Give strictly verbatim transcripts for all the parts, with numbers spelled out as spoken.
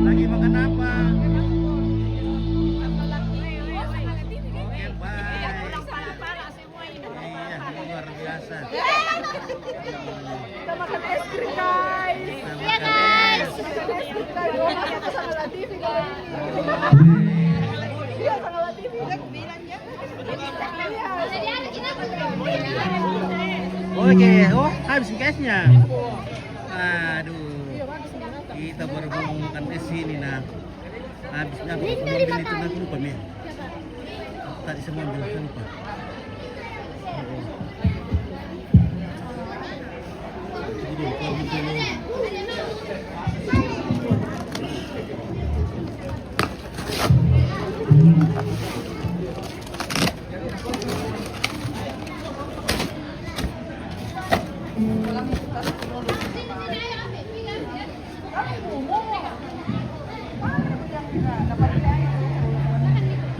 Lagi makan apa? Oke, baik. Iya, luar biasa. Kita makan es krim, guys. Iya, guys. Makan es krim, guys. Iya, sama Latifi, guys. Iya, sama Latifi. Oke, oh, habis gasnya. Aduh. Kita baru mau makan es ini, nah. Habis, habis. Ini dari belum beli itu, makan. Aku lupa, Mi. Tadi semua ambil, lupa.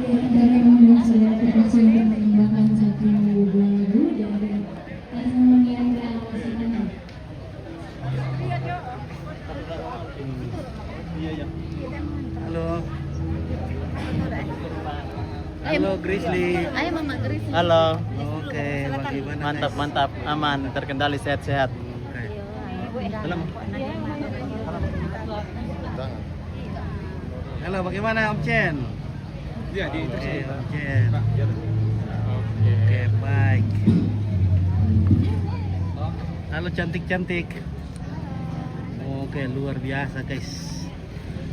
Rencana memang sudah terpaksa untuk mengimbangkan satu lagu dari Tasmania Drama Semangat. Halo. Halo, Grizzly. Ayo, Mama Grizzly. Halo. Oke, bagaimana, mantap, guys? Mantap, aman, terkendali, sehat-sehat. Oke. Salam. Halo, bagaimana, Om Chen? Iya, di itu. Oke, sih. Om Chen. Nah, iya. Oke. Oke, baik. Halo, cantik-cantik. Oke, luar biasa, guys.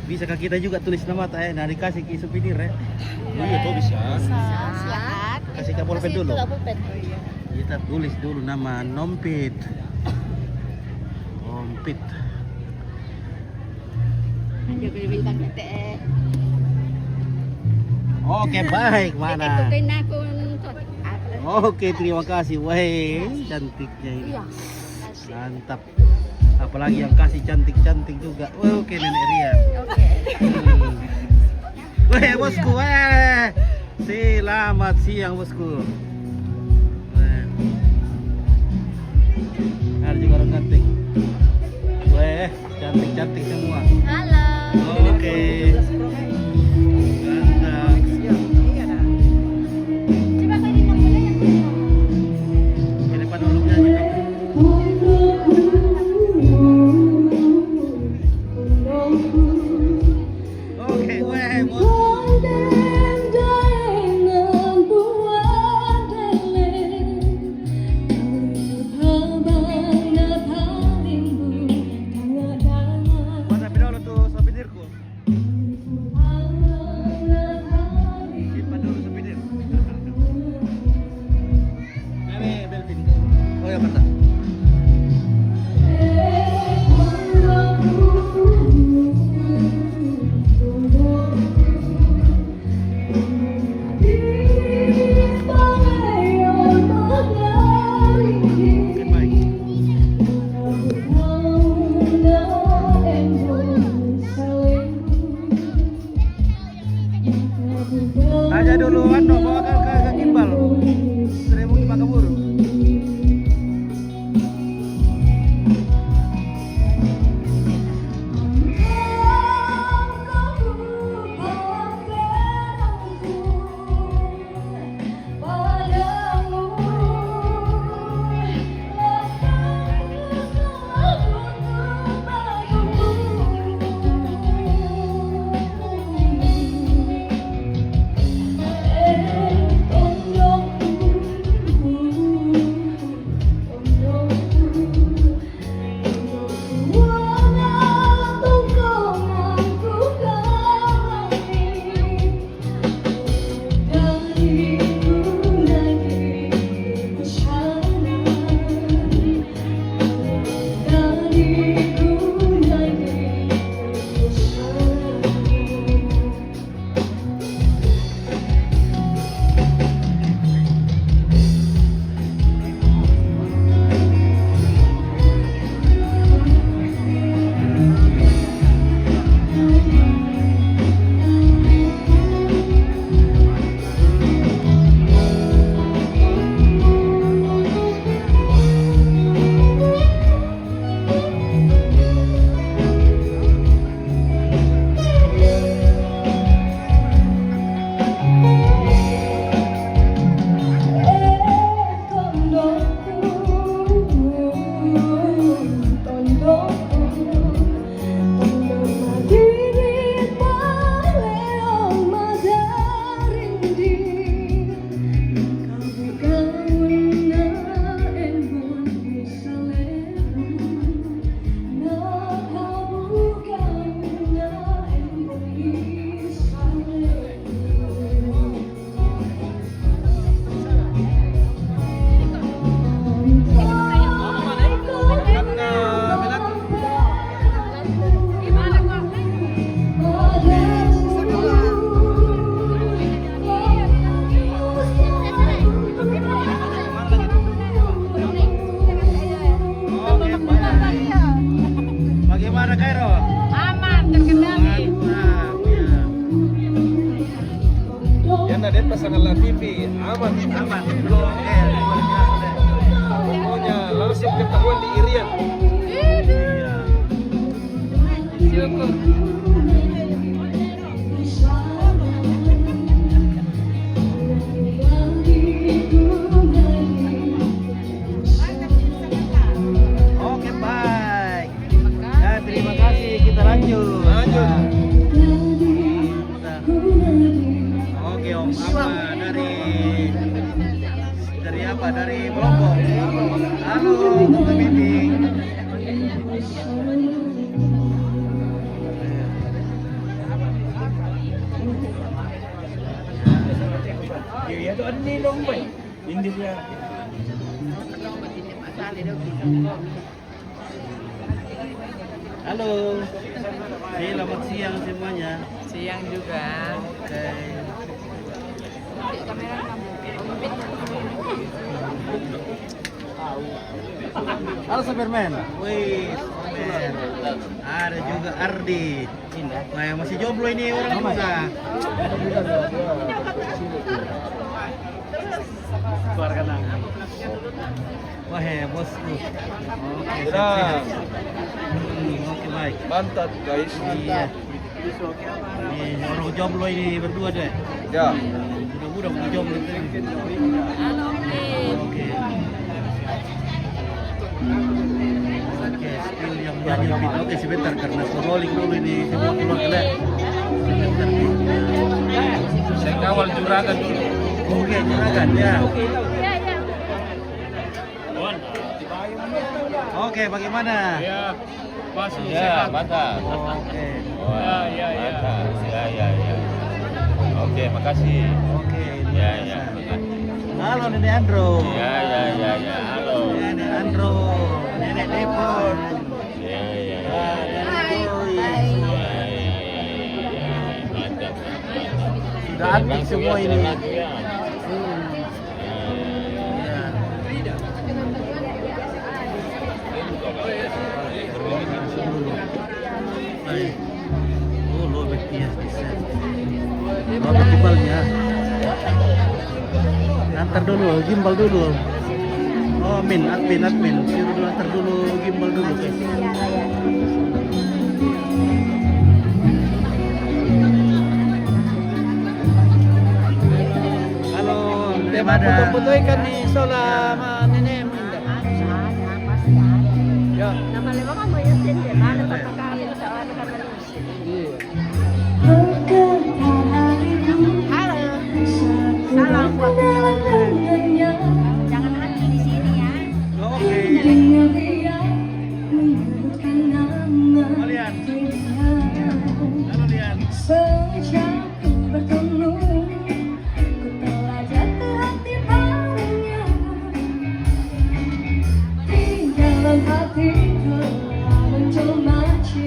Bisakah kita juga tulis nama ta, eh? Nah, dikasih ke souvenir, eh? Oh iya, tuh bisa. Silakan. Kasih ke pulpen dulu. Kasih ke pulpen. Oh, iya. Kita tulis dulu nama Nompit. Nompit. Ada bintang T T E. Oke, baik, mana? Oke, terima kasih. Wah, cantiknya ini. Iya. Mantap. Apalagi yang kasih cantik-cantik juga. Oke, Nenek Ria. Oke. Hmm. Weh, bosku, weh. Selamat siang, bosku. Weh. Ada juga orang cantik. Weh, cantik-cantik semua. Halo. Oke. Mantap. Coba tadi nomornya yang mana? Di depan dulu, ya. Oke, weh, bos. Mana pindah tuh souvenirku? Simpan dulu souvenir. Ini Belvin. Oh ya, mantap. Oke, baik. Tanya dulu, anu, bawa ke, ke, ke gimbal. Seribu lima keburu. Sangat Latifi, aman. Aman. Oke, luar biasa deh. Pokoknya langsung ketahuan di Irian. Syukur. Oke, baik. Ya, terima kasih. Kita lanjut. Lanjut. Nah. Oke, Om, apa dari, dari apa? Dari Lombok. Halo, Tante Mimi. Iya, itu ada di Lombok. Inggris ya. Halo. Selamat siang semuanya. Siang juga. Oke. Halo, Superman. Wih, Superman. Ada juga Ardi. Wah, masih jomblo ini orang juga. Keluarga nang. Wah, ya, bosku. Oke, siap, siap. Hmm, oke, baik. Mantap, guys. Iya. Ini orang jomblo ini berdua deh. Ya. Mudah-mudahan mau jomblo itu. Halo, Oke. Oke, spill yang banyak, Pit. Oke, sebentar, karena scrolling dulu ini. Saya mau keluar dulu. Sebentar, Pit. Saya kawal juragan dulu. Oke, juragan, ya. Oke, bagaimana? Ya, masih Ya, sehat. Mantap. Oke. Wah, Ya, ya, ya. Mantap. Ya, ya, ya. Oke, makasih. Oke, Ya, ya, makasih. Halo, Nenek Andro. Ya, ya, ya, ya. Halo. Nenek Andro, Nenek Depon. Ya, ya, ya. Ah, Nenek Joy. Ya, ya, ya, ya, ya. Mantap, mantap. Sudah aktif semua ini. Lagi, ya. Hmm. Oh, lo bertias bisa. Bawa gimbalnya. Antar dulu, gimbal dulu. Oh, Min, admin, admin. Suruh dulu, antar dulu, gimbal dulu, guys. Halo, Dia mau foto-foto ikan nih, Sola sama nenekmu, Indah. Ada, ada, pasti ada. Ya. Nama lewat kamu ya, Sin, ya? Mana papa kami, soalnya kan manusia. Iya. Halo. Salam buat teman-teman. Jangan mati di sini ya. Oke. Kalian. Halo, Lian. Sejak ku bertemu, ku telah jatuh hati padanya. Di dalam hati telah menjelma cinta.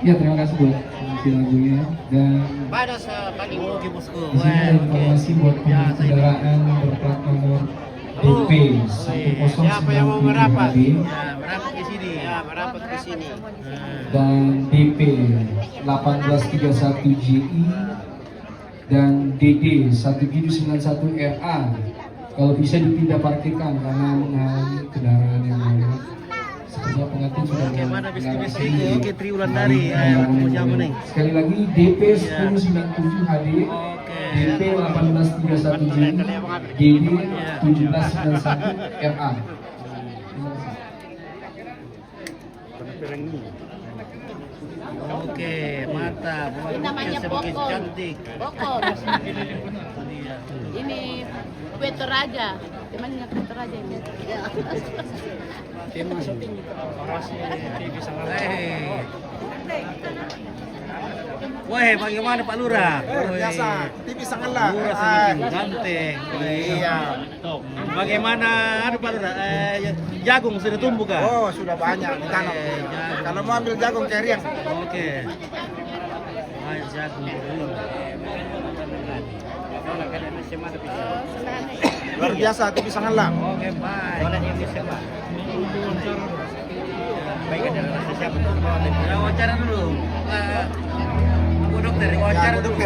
Ya, terima kasih buat pengisi lagunya. Dan Pada sa paling Oke, bosku. Di sini ada informasi buat pemilik kendaraan berplat nomor D P satu kosong sembilan tujuh H D. Ya, merapat ke sini. Ya, merapat ke sini. Dan D P delapan belas tiga satu J I dan D D satu tujuh sembilan satu R A. Kalau bisa dipindah parkirkan karena mengalami kendaraan yang lewat. Sepertinya pengantin sudah mengalami sendiri. Oke, triwulan dari, eh, Sekali lagi, D P sepuluh sembilan tujuh H D, D P delapan belas tiga satu J I, D D tujuh belas sembilan satu R A. Terima kasih. Oke, mantap. Ini namanya semakin Bokor. Cantik. Bokor. Iya. Ini kue Toraja. Temannya kue Toraja ini. Tema syuting. Hei. Weh, bagaimana Pak Lurah? Luar biasa. Tipis sangatlah. Lurah semakin ganteng. Iya. Bagaimana, aduh, Pak Lurah, eh, jagung sudah tumbuh kah? Oh, sudah banyak ditanam. Eh, jagung. Kalau mau ambil jagung, cari yang. Oke. Banyak jagung. Luar biasa, tipis sangatlah. Oke, baik. Baik, ada siapa tuh? Ya, wawancara dulu. Eh, Bu Dokter, ya, wawancara dulu.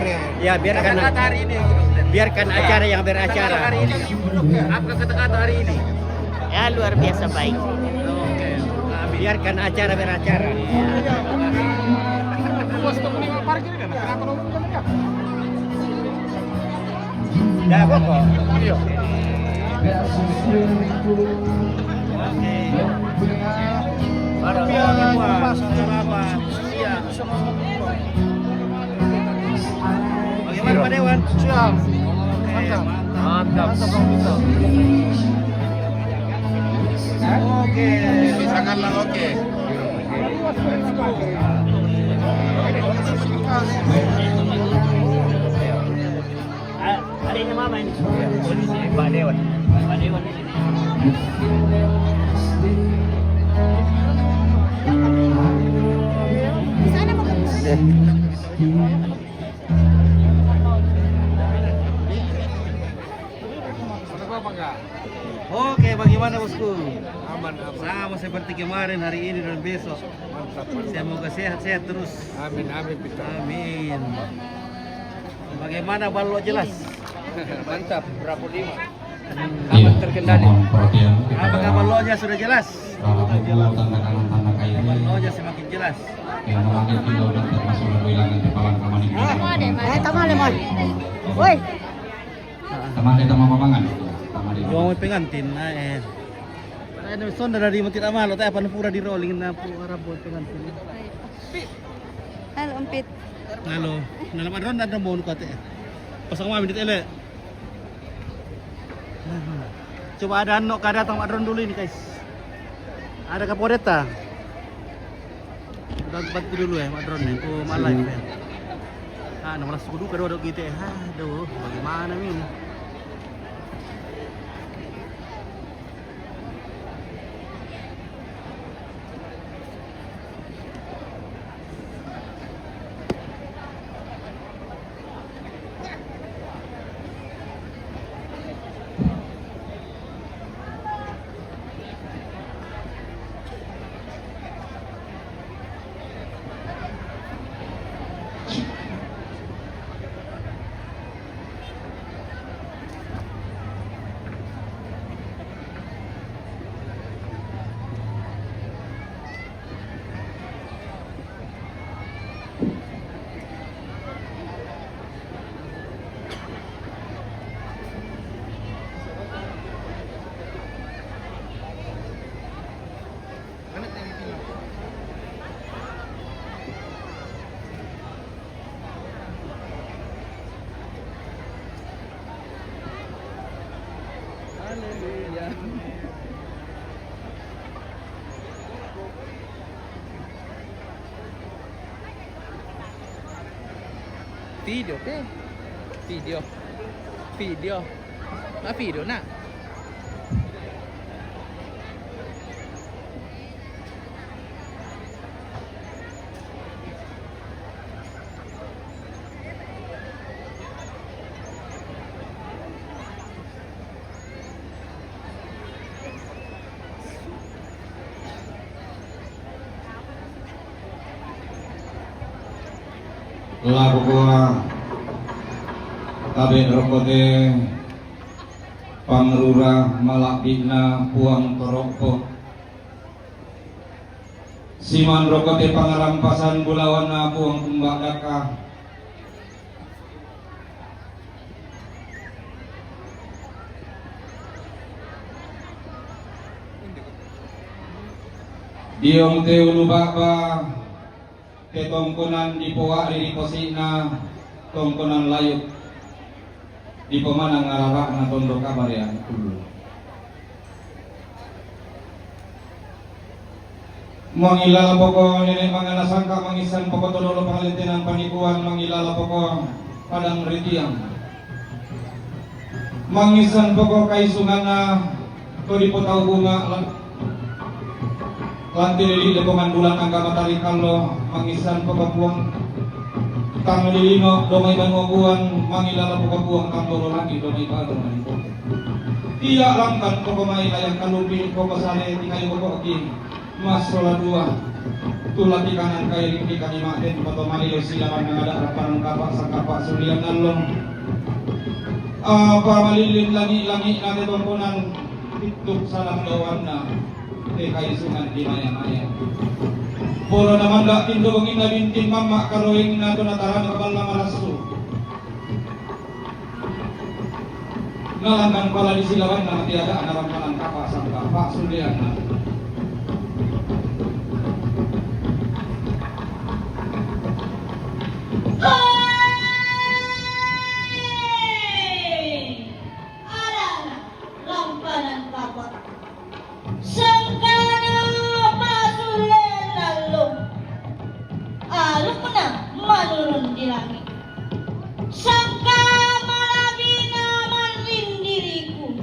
Ya, biarkan, kata-kata hari ini, Bu Dokter. Biarkan acara yang beracara. Kata-kata hari ini, Bu Dokter. Apa kata-kata hari ini? Ya, luar biasa baik. Oke. Biarkan acara beracara. Bos, temen yang parkir kan? Kenapa lu bukan ya? Dah, pokok. Iya. Oke. Baru mau apa? Iya. Bagaimana, Pak Dewan? Siap. Oke, mantap. Mantap. Oke. Misalkanlah oke. Ah, adiknya mama ini. Pak Dewan. Pak Dewan ini. Di sana mau ke Oke, bagaimana, Bosku? Aman, aman. Sama seperti kemarin, hari ini, dan besok. Mantap, mantap. Semoga sehat-sehat terus. Amin, amin, Pito. Amin. Bagaimana, balok jelas? Mantap, berapa lima? Hmm. Aman, terkendali. Iya, mohon perhatian kepada. Apakah baloknya sudah jelas? Tanda tangan, tanda kayu. Baloknya semakin jelas. Yang memanggil kita udah termasuk lagu hilangan di palang kamar ini. Eh, tamale, Mas. Woi. Tamale, tamale, papangan. Tamale. Yung may pengantin, ah, eh. Ay, no, sonda dari mo, tidak malo, tayo, paano pura di rolling na po, arabo, pengantin. Halo, Umpit. Halo. Nalam adron, adron mo, ano, kate? Pasang mami, dito, ele. Coba ada anu kah datang, Mak Dron dulu ini, guys. Ada kah Podeta? Udah bantu dulu ya, Mak Dron ya. Oh, Mak Live ya. Ah, nomor sepuluh kah dua gitu ya. Aduh, bagaimana ini? Haleluya. Video, oke? Video. Video. Ah, video, nak. Laku kua tabe' roko te pangrura mala'bi'na Puang Toro'po. Siman roko te pangarampasan bulawanna Puang Kumba Daka. Diong te ulu ba'ba te tongkonan dipoa'ri ri posi'na tongkonan layuk, dipomanang arara'na tondok abare angkulu. Mangilala poko nene' mangana sangka, mangissan poko to dolo pangalentenan panikuan, mangilala poko padang ritiang. Mangissan poko kaisunganna to dipotau bunga lan, lan te didi' lepongan bulan angga matari kallo, mangissan poko Puang tang lilino do mai banua buan, mangilala poko Puang tang lolo langi' do mai banua ni Puang. Ia' langkan poko mai ayang kalupi poko sale ti kayu boko'ki. Massola dua. Tulla tikanan kairing tikani ma'ten pato malilo silaban nangada' rampanan kapa' sangkapa sulian allong. Apa malillin langi'-langi'na te tongkonan pittuk salang daoanna te kaisungan dimaya-maya. Polo namanda' pintu bonginna bintin mamma' karoengna to natarana kaballa marassu. Nalangkan pala di silabanna matiada' narampanan kapa' sangka pa'sullianna. Hei! Ada'na rampanan kapa'. Sangkana pa'sullean allo, alukna manurun di langi'. Sangka mala'bina marrindiriku,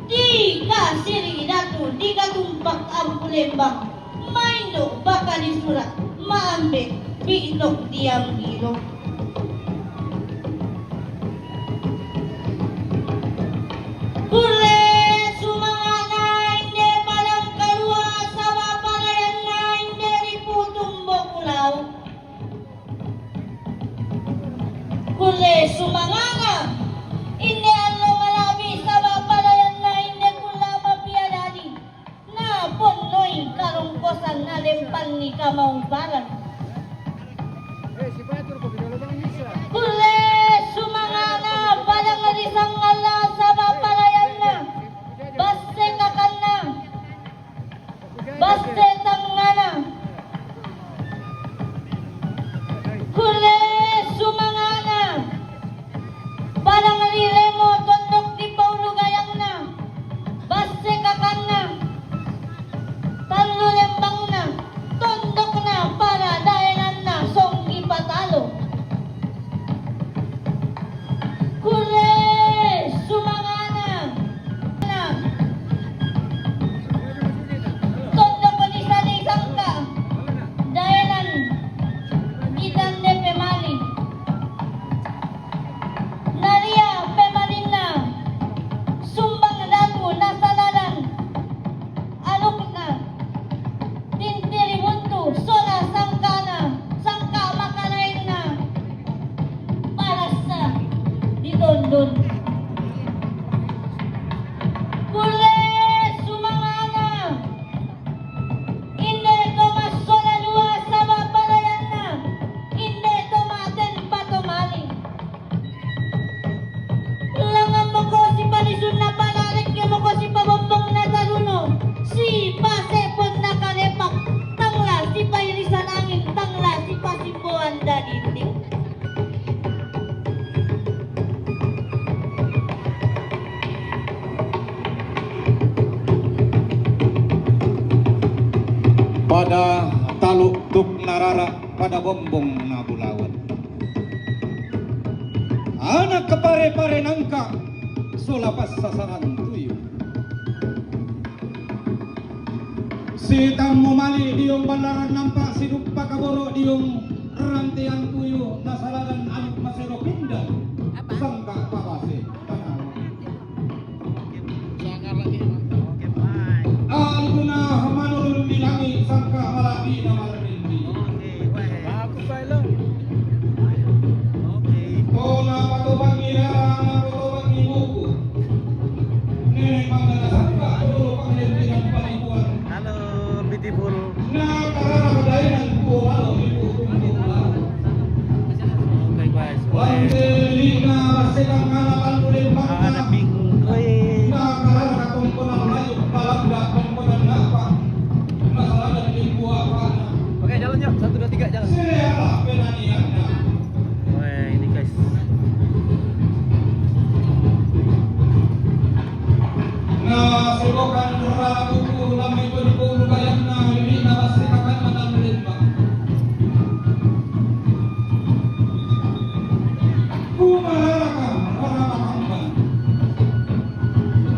dikasiri' datu dikatumpak ampu lembang. Maindo' baka di sura' ma'ambe' pi'tok diam ilo. Kulle sumanga'na inde padang kalua saba' palayanna inde ri Putung Bokulau. Kulle sumanga'na inde allo mala'bi saba' palayanna inde kulla' mapiadadi. Na ponnoi karongkosan na lempanni kamauparan. Kulle sumanga'na padang ri sangalla saba' palayanna, basse kakanna, basse tangngana. Kulle sumanga'na padang ri lemo tondok dipaulu gayangna, basse kakanna, tallu lembangna, tondokna para daenanna songgi patalo. Kulle sumanga'na tondok ni sani sangka daenan ditande pemali. Naria pemalinna sumbang datu nasaladan alukna tintiri buntu sola sangkana, sangka makalaenna parassa ditondon. Kulle sumanga'na inde to massola dua saba' palayanna, inde to ma'ten patomali. Langammoko sipalisunna pala, rekkemoko sipabombongna taruno, sipase'ponna kalepak, tangla sipairisan angin, tangla sipasimboan dadinding. Pada talu' tuk narara', pada bombong na bulawan. Anak kapare-pare nangka sola passasaran tuyu. Sitammu mali' diong ballaran nampa' siduppa kaboro' diong ranteang tuyu nasalaran aluk masero pindan sangka pabase tanah. Alukna manurun di langi' sangka mala'bina marrindi. Siap, satu, dua, tiga, jalan. Wah, ini guys.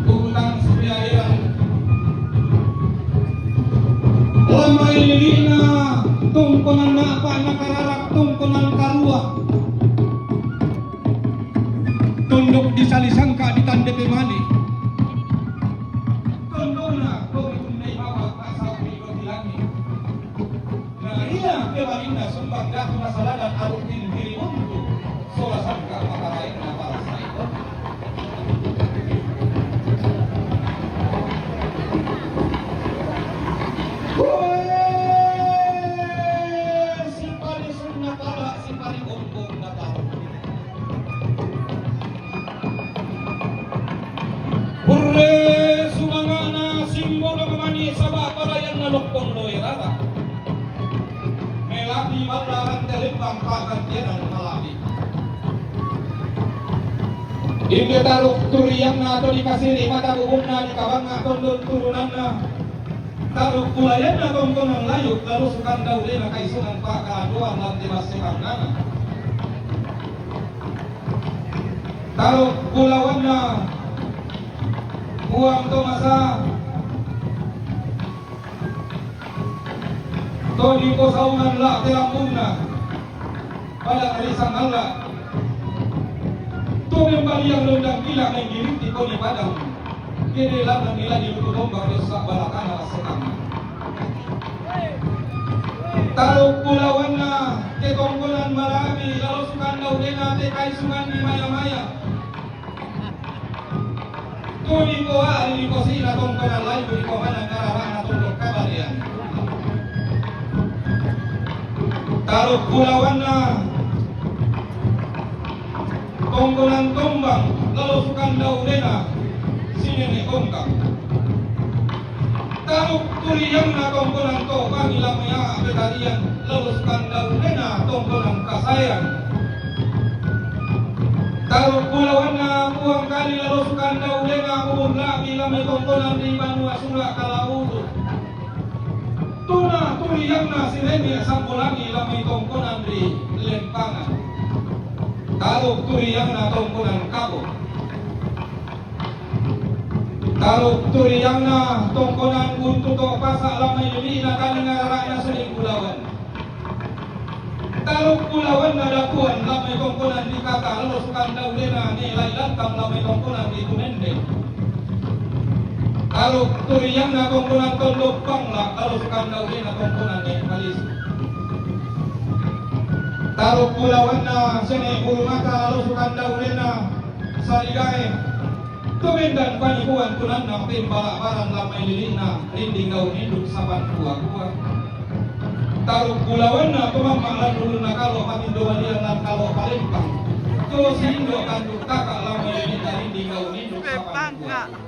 Utang sepiairan. Lamai lili'na tongkonan napa' nakararak tongkonan kalua'. Tondok disalisangka' ditande pemane'. Tondona to ditundai bawa' tasabri' roti langi'. Na ia ke malinna sumbang datu nasaladan alu'ting diri untu' sola sangka' makaraenna parasai to. Hoe, sipalisunna tala, sipalikombongna tala. Purre sumanga'na simbolong mani saba' parayanna lokkon loe rara. Melapi balla rante lembang pa'gantianan malapi. Inde taruk turianna to dikasiri' mata bubunna dikabangnga tondon turunanna. Taruk bulayanna tongkonan layuk, lalu sukanda ulena kaisungan pa'kalandoan lan te massekannana. Taruk bulawanna Puang Tomasa to diposaungan la' te lambunna. Padang ri sangalla'. To membaliang londang gila' menggiritti koni padang. Kede lanang nila dilutu tombang dosa balakana massekanna. Taruk bulawanna te tongkonan malabi, lalu sukanda ulena te kaisungan di maya-maya. Tuni poa ri posina tongkonan layu ri pomana kararana tondok kabalean. Taruk bulawanna tongkonan tombang, lalu sukanda ulena si nene' tongkang. Taruk turianna tongkonan to bangila mea petarian, lalu sukanda ulena tongkonan kasayan. Taruk bulawanna Puang Kali, lalu sukanda ulena bubun labi lamai tongkonan ri banua sula' kalaulu. Tuna turianna siremi sambolangi lamai tongkonan ri lempangan. Taruk turianna tongkonan kabo. Taruk turianna tongkonan buntu to pasa' lamai lili'na talinga rara'na suli bulawan. Taruk bulawanna dakuan lamai tongkonan di kata, lalu sukanda ulena ne lai lantang lamai tongkonan di tumende. Taruk turianna tongkonan tondok bangla, lalu sukanda ulena tongkonan ne kalisu. Taruk bulawanna sene bulu mata, lalu sukanda ulena sarigae. Tumendan panikuan tunanna pembala-balan lamai lili'na rinding daun induk sapan kua-kua. Taruk bulawanna tumamma lan ulunna kalo' matindo balian lan kalo' palempang. To si indo' kanduk taka' lamai lili'na rinding daun induk sapan kua-kua.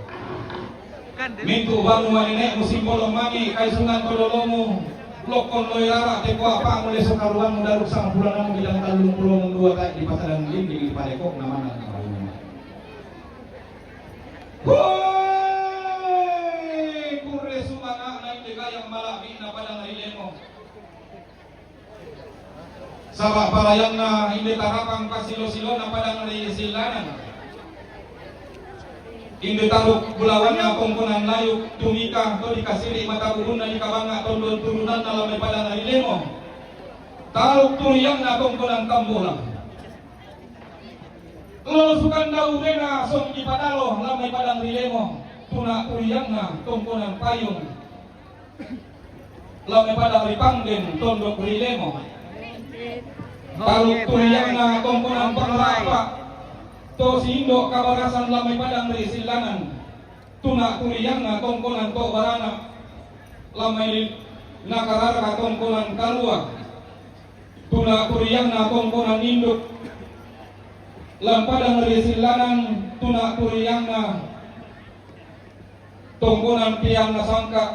Mintu' banua nene'mu simbolong mami kaisungan to dolomu. Lokkon loi rara' te kua pa'mu leso karuanmu daruk sangpulananmu bidang tallung pulo dua tae' dipasadang dinding di pareko'na manang karuanmu. Hoe, kurre sumanga'na inde gayang mala'bi'na padang ri lemo. Saba' parayanna inde tarapang pasilo-silona padang ri sillanan. Inde taruk bulawanna tongkonan layuk, tumika to dikasiri' mata bubunna dikabangnga tondon turunanna lamai padang ri lemo. Taruk turianna tongkonan tambolang. Lolo sukanda ulena song dipatalo lamai padang ri lemo, tuna turianna tongkonan payung. Lamai padang ri panggen tondok ri lemo. Taruk turianna tongkonan pangrapa', to si indo' kabarasan lamai padang ri sillanan. Tuna turianna tongkonan to barana, lamai nakararaka tongkonan kalua'. Tuna turianna tongkonan induk, lampadang ri sillanan, tuna turianna tongkonan pianna sangka',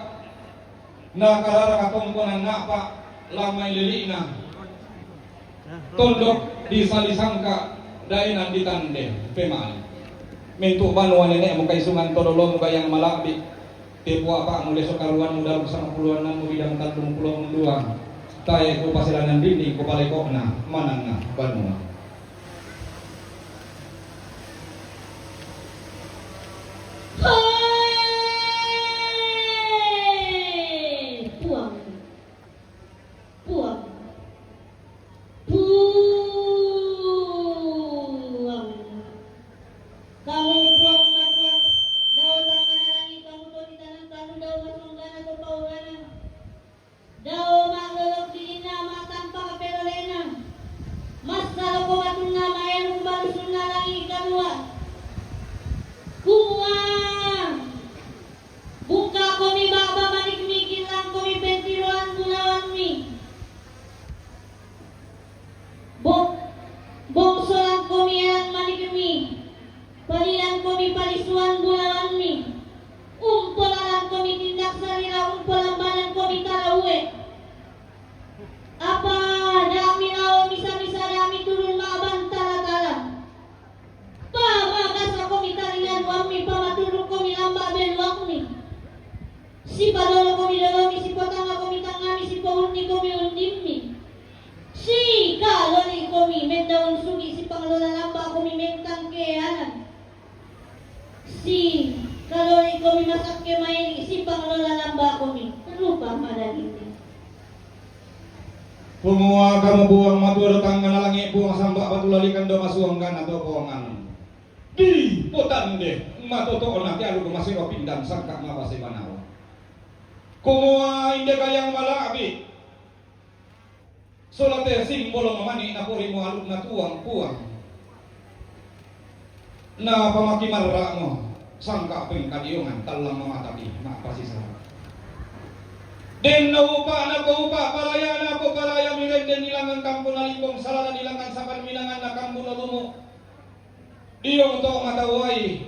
nakararaka tongkonan napa'. Lamai lili'na tondok di salisangka, daenan di tande pemali. Mintu' banua nene'mu kaisungan to dolomu gayang mala'bi', tepu apa'mu leso karuanmu daru' sangpulo annammu bidang tallung pulo duang, tae' kupaselanan dinding kupaleko'na mananna banua. Hei, Puang, Puang, Puang. Kamu Puang Matua, dao tangngana langi', kamu to di tana, kamu dao masunggana to paurana. Dao ma'lolok dilinna, ma'tampak pelolena. Massalo komatunna maelung balusunna langi' kadua. Kumua, bungka'komi ba'ba manikmi, gillangkomi pentiroan bulawanmi. Bo-, bongsolangkomi elang manikmi, palilangkomi palisuan bulawanmi, umpolalangkomi tindak salira, umpolambanangkomi taraue. Apa da' milao misa-misa, da' miturun ma'bantala tala. Pamagasakomi talingaduammi, pamaturukkomi lamba' beluakmi. Sipadolokomi dolomi, sipatangngakomi tangngami, sipaunnikomi undimmi. Sikaloli'komi mendaun sugi', sipanglola lamba'komi mentang keanan. Sikaloli'komi masakke maeli', sipanglola lamba'komi rupa madadidi. Kumua kamu Puang Matua do tangngana langi', Puang samba' batu lalikan do masuanggana to pongan. Di potande matoto'na te alu do masero pindan sangka' mabase banawa. Kumua inde gayang mala'bi' sola te simbolong mani' naporimu alukna tuang, Puang. Na pamakimarra'mo sangka' pengkadiongan tallang mamatabi ma'pasisara. Denno upa' napoupa' palaya, napopalayami renden ilangan kambu nalimbong, salana ilangan sapan minangan na kambu nalumu'. Diong to' matauai.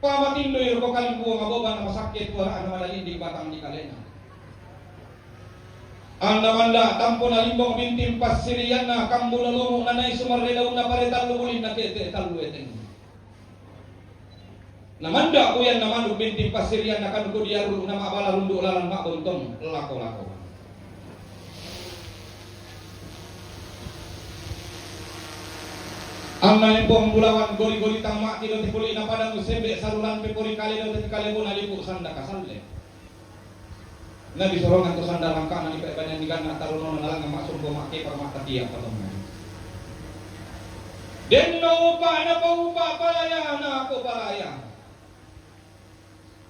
Pamatindui roko kalimbuang aboba na masakke tuara'na madalinding batang di kalena. Anna manda' tampo nalimbong binting passirianna kambu nalumu' nanai sumarre daunna pare tallu bulinna kete' tallu eteng. Na manda' buyanna manuk binting passirianna kandu diarru' na ma'bala rundu' lalan ma'bontong lako-lako. Anna empong bulawan gori-gori tang ma'ti do ti kuli'na padang, sembe' saruran pepori kale do ti kalebona lipu' sanda kasalle. Na disorongan to sanda langka'na di pa'ebanian di ganna' tarunona nalangngang ma'sombo ma'kepar ma'tatia' patongan. Denno upa' napoupa' palaya, napopalaya.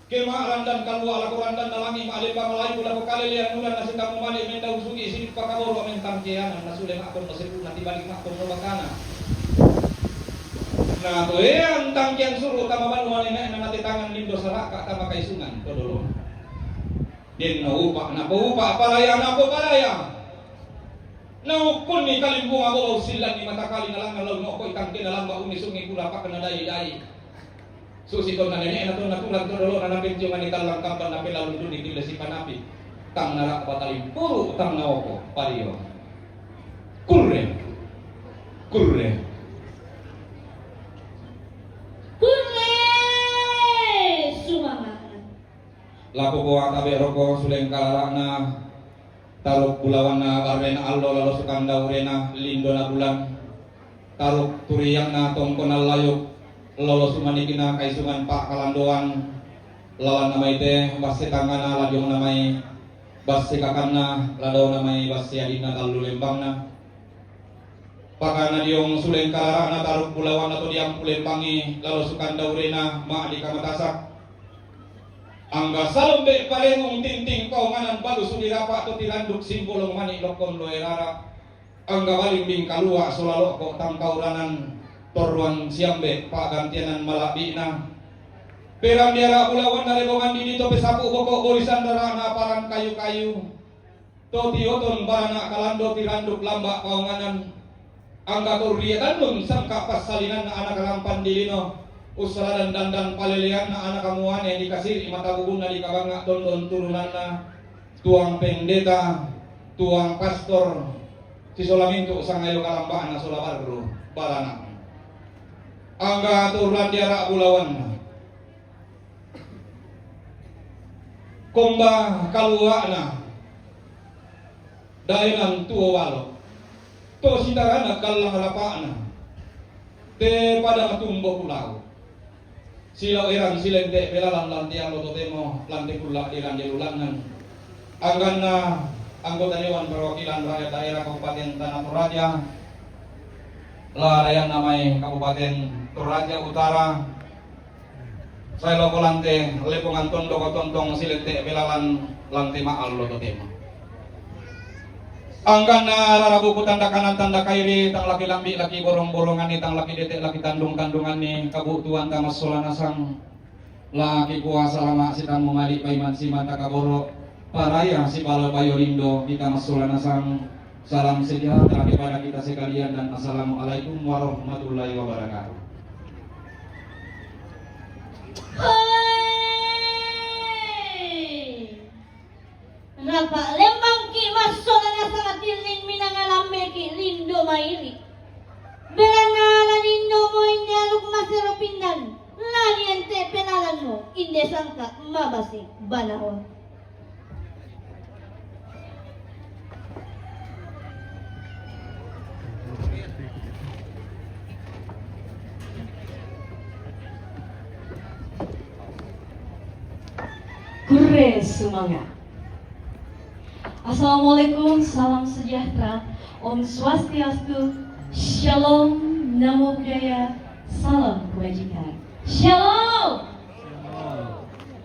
Kema randan kalua' lako randanna langi', ma'lembang laibu lako kalelean ulan, na sitammu male' mendaun sugi', sinik pakaboro' mentang keanan, na sule ma'konno sepu'na tibalik ma'konno bakana. Na toean tangkean suru' tama banua nene'na, na tetangan lindo sara'ka' tama kaisungan to dolona. Denno upa' napoupa' palaya, napopalaya. Na ukkunni kalimbunga bola ussillanni matakali nalangngang lau no'ko' itangkena lamba' unni sungi kula pakna dai-dai. Susi tonna nene'na tonna tulang to dolona napenciunganni tallang kampan napela lunduni tille sipanapi. Tang nara'ba talimpuru' tang naopo pario. Kurre. Kurre. Kurre. Sumanga'na. Lako poa tabe' roko suleng kalala'na, taruk bulawanna barrena allo lalo sukanda urena lindona bulan, taruk turiangna tongkona layuk lolo sumanikina kaisungan pa'kalandoan, lalanna mai te basse tangngana ladiongna mai basse kakanna, ladaona mai basse adinna tallu lembangna. Pakana diong suleng kalala'na taruk bulawanna to diampu lembangi lalo sukanda urena ma'di kamatasak. Angga salombe' palengung tinting paonganan balu sudirapa to tiranduk simbolong mani' lokkon loe rara. Angga balimbing kalua' sola lo'ko' tangkauranan torruan siambe' pa'gantianan mala'bi'na. Perambiara' bulawanna rebongan didi to pesapu' boko' borisan rara'na paran kayu-kayu. To tioton barana' kalando tiranduk lamba' paonganan, angga to riatannun sangka' passalinanna ana' karampan di lino, ussaladan dandan paleleanna ana' kamuane di kasiri' mata bubunna di kabangnga' tondon turunanna Tuang Pendeta Tuang pastor si sola mintu' sangayo kalamba'na sola barru barana'na. Angga tu rande ara' bulawanna. Komba kalua'na daenan tuo balo'. To sitarana kallang rapa'na. Te pada matumbo kulau. Silao erang silente' pelalan lan te allo totemo lan te kulla' di rande lulangngan. Angganna anggota Dewan Perwakilan Rakyat Daerah Kabupaten Tanah Toraja, larayanna mai Kabupaten Toraja Utara, sae loko lan te lepongan tondoko tontong silente' pelalan lan te ma'allo totemo. Angganna rarabuku tanda kanan tanda kairi, tang laki lambi' laki borong-boronganni, tang laki dete' laki tandung-tandunganni, kabu'tuanta massola nasang. Laki puasa lama' sitammu mali' paiman simata kaboro', paraya sipalo payo lindo kita massola nasang. Salam sejahtera kepada kita sekalian dan assalamualaikum warahmatullahi wabarakatuh. Hoi! Rapa' lembangki' massola nasang atilling minangalammeki' lindo mairi'. Belanna la lindo mo inde aluk masero pindan, la niente' pelalanmo inde sangka' mabasi' banawa. Kurre sumanga'. Assalamualaikum, salam sejahtera, Om Swastiastu, Shalom, Namo Buddhaya, salam kebajikan. Shalom.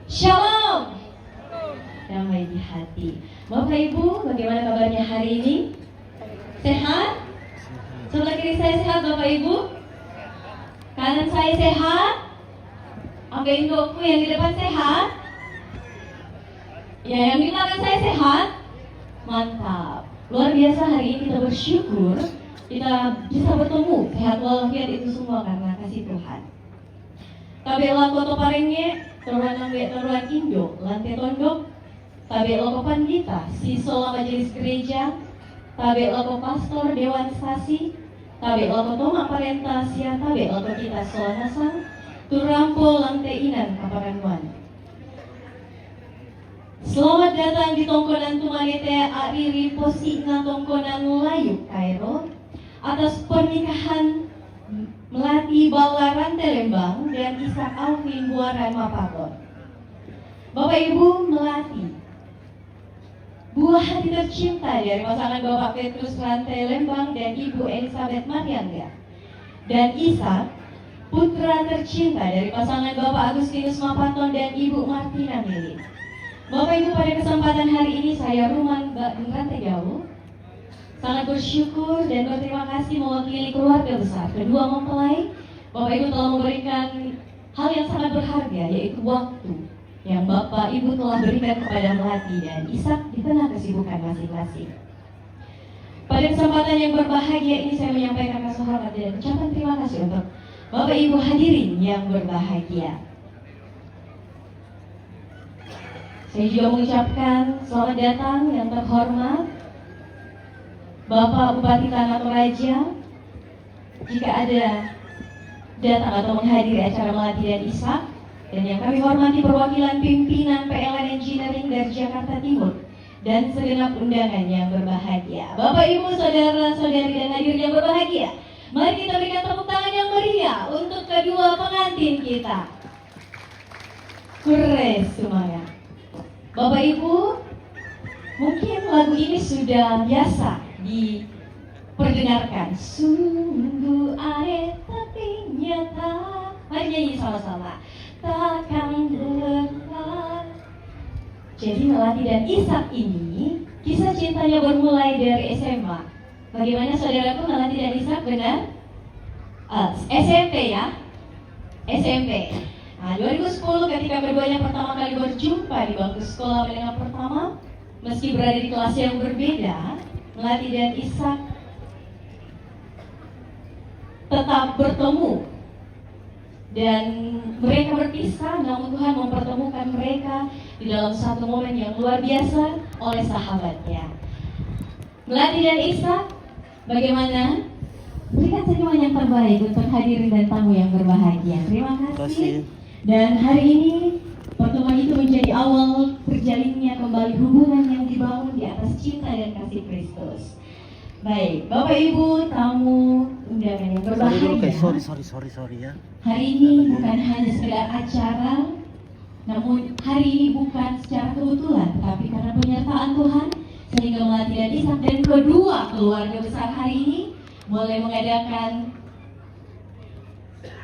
Shalom. Damai di hati. Bapak Ibu, bagaimana kabarnya hari ini? Sehat? Sebelah kiri saya sehat, Bapak Ibu? Kanan saya sehat? Angga indokku yang di depan sehat? Ya, yang di belakang saya sehat? Mantap. Luar biasa, hari ini kita bersyukur kita bisa bertemu sehat walafiat, itu semua karena kasih Tuhan. Tabe' lako to parengnge', toruan ambe', toruan indo', lan te tondok. Tabe' lako pandita, si sola majelis gereja. Tabe' lako pastor, dewan sasi. Tabe' lako to ma'parenta sia tabe' lako kita sola nasang tu rampo lan te inan kaparannuan. Selamat datang di tongkonan tumane te a'riri posi'na tongkonan Layuk Kairo atas pernikahan Melati Balla Rante Lembang dan Ishak Alvin Buaran Mapaton. Bapak Ibu, Melati, buah hati tercinta dari pasangan Bapak Petrus Rante Lembang dan Ibu Elizabeth Mariangga, dan Ishak, putra tercinta dari pasangan Bapak Agustinus Mapaton dan Ibu Martina Meli. Bapak Ibu, pada kesempatan hari ini saya, Ruman Mbak Rante Jauh, sangat bersyukur dan berterima kasih mewakili keluarga besar kedua mempelai. Bapak Ibu telah memberikan hal yang sangat berharga, yaitu waktu yang Bapak Ibu telah berikan kepada Melati dan Ishak di tengah kesibukan masing-masing. Pada kesempatan yang berbahagia ini, saya menyampaikan rasa hormat dan ucapan terima kasih untuk Bapak Ibu hadirin yang berbahagia. Saya juga mengucapkan selamat datang yang terhormat Bapak Bupati Tanah Toraja. Jika ada datang atau menghadiri acara Melati dan Ishak, dan yang kami hormati perwakilan pimpinan P L N Engineering dari Jakarta Timur dan segenap undangan yang berbahagia. Bapak, Ibu, saudara-saudari dan hadirin yang berbahagia, mari kita berikan tepuk tangan yang meriah untuk kedua pengantin kita. Kurre sumanga'. Bapak Ibu, mungkin lagu ini sudah biasa diperdengarkan. Sungguh aneh tapi nyata. Mari nyanyi sama-sama. Takkan berhak. Jadi Melati dan Ishak ini kisah cintanya bermulai dari S M A. Bagaimana saudaraku, Melati dan Ishak, benar? Eh, S M P ya? S M P. Nah, dua ribu sepuluh ketika keduanya pertama kali berjumpa di bangku sekolah menengah pertama, meski berada di kelas yang berbeda, Melati dan Ishak tetap bertemu. Dan mereka berpisah, namun Tuhan mempertemukan mereka di dalam satu momen yang luar biasa oleh sahabatnya. Melati dan Ishak, bagaimana? Berikan senyuman yang terbaik untuk hadirin dan tamu yang berbahagia. Terima kasih. Dan hari ini pertemuan itu menjadi awal terjalinnya kembali hubungan yang dibangun di atas cinta dan kasih Kristus. Baik, Bapak Ibu, tamu undangan yang berbahagia. Sorry, sorry, sorry, sorry, sorry ya. Hari ini bukan hanya sekedar acara, namun hari ini bukan secara kebetulan, tetapi karena penyertaan Tuhan, sehingga Melati dan Ishak dan kedua keluarga besar hari ini boleh mengadakan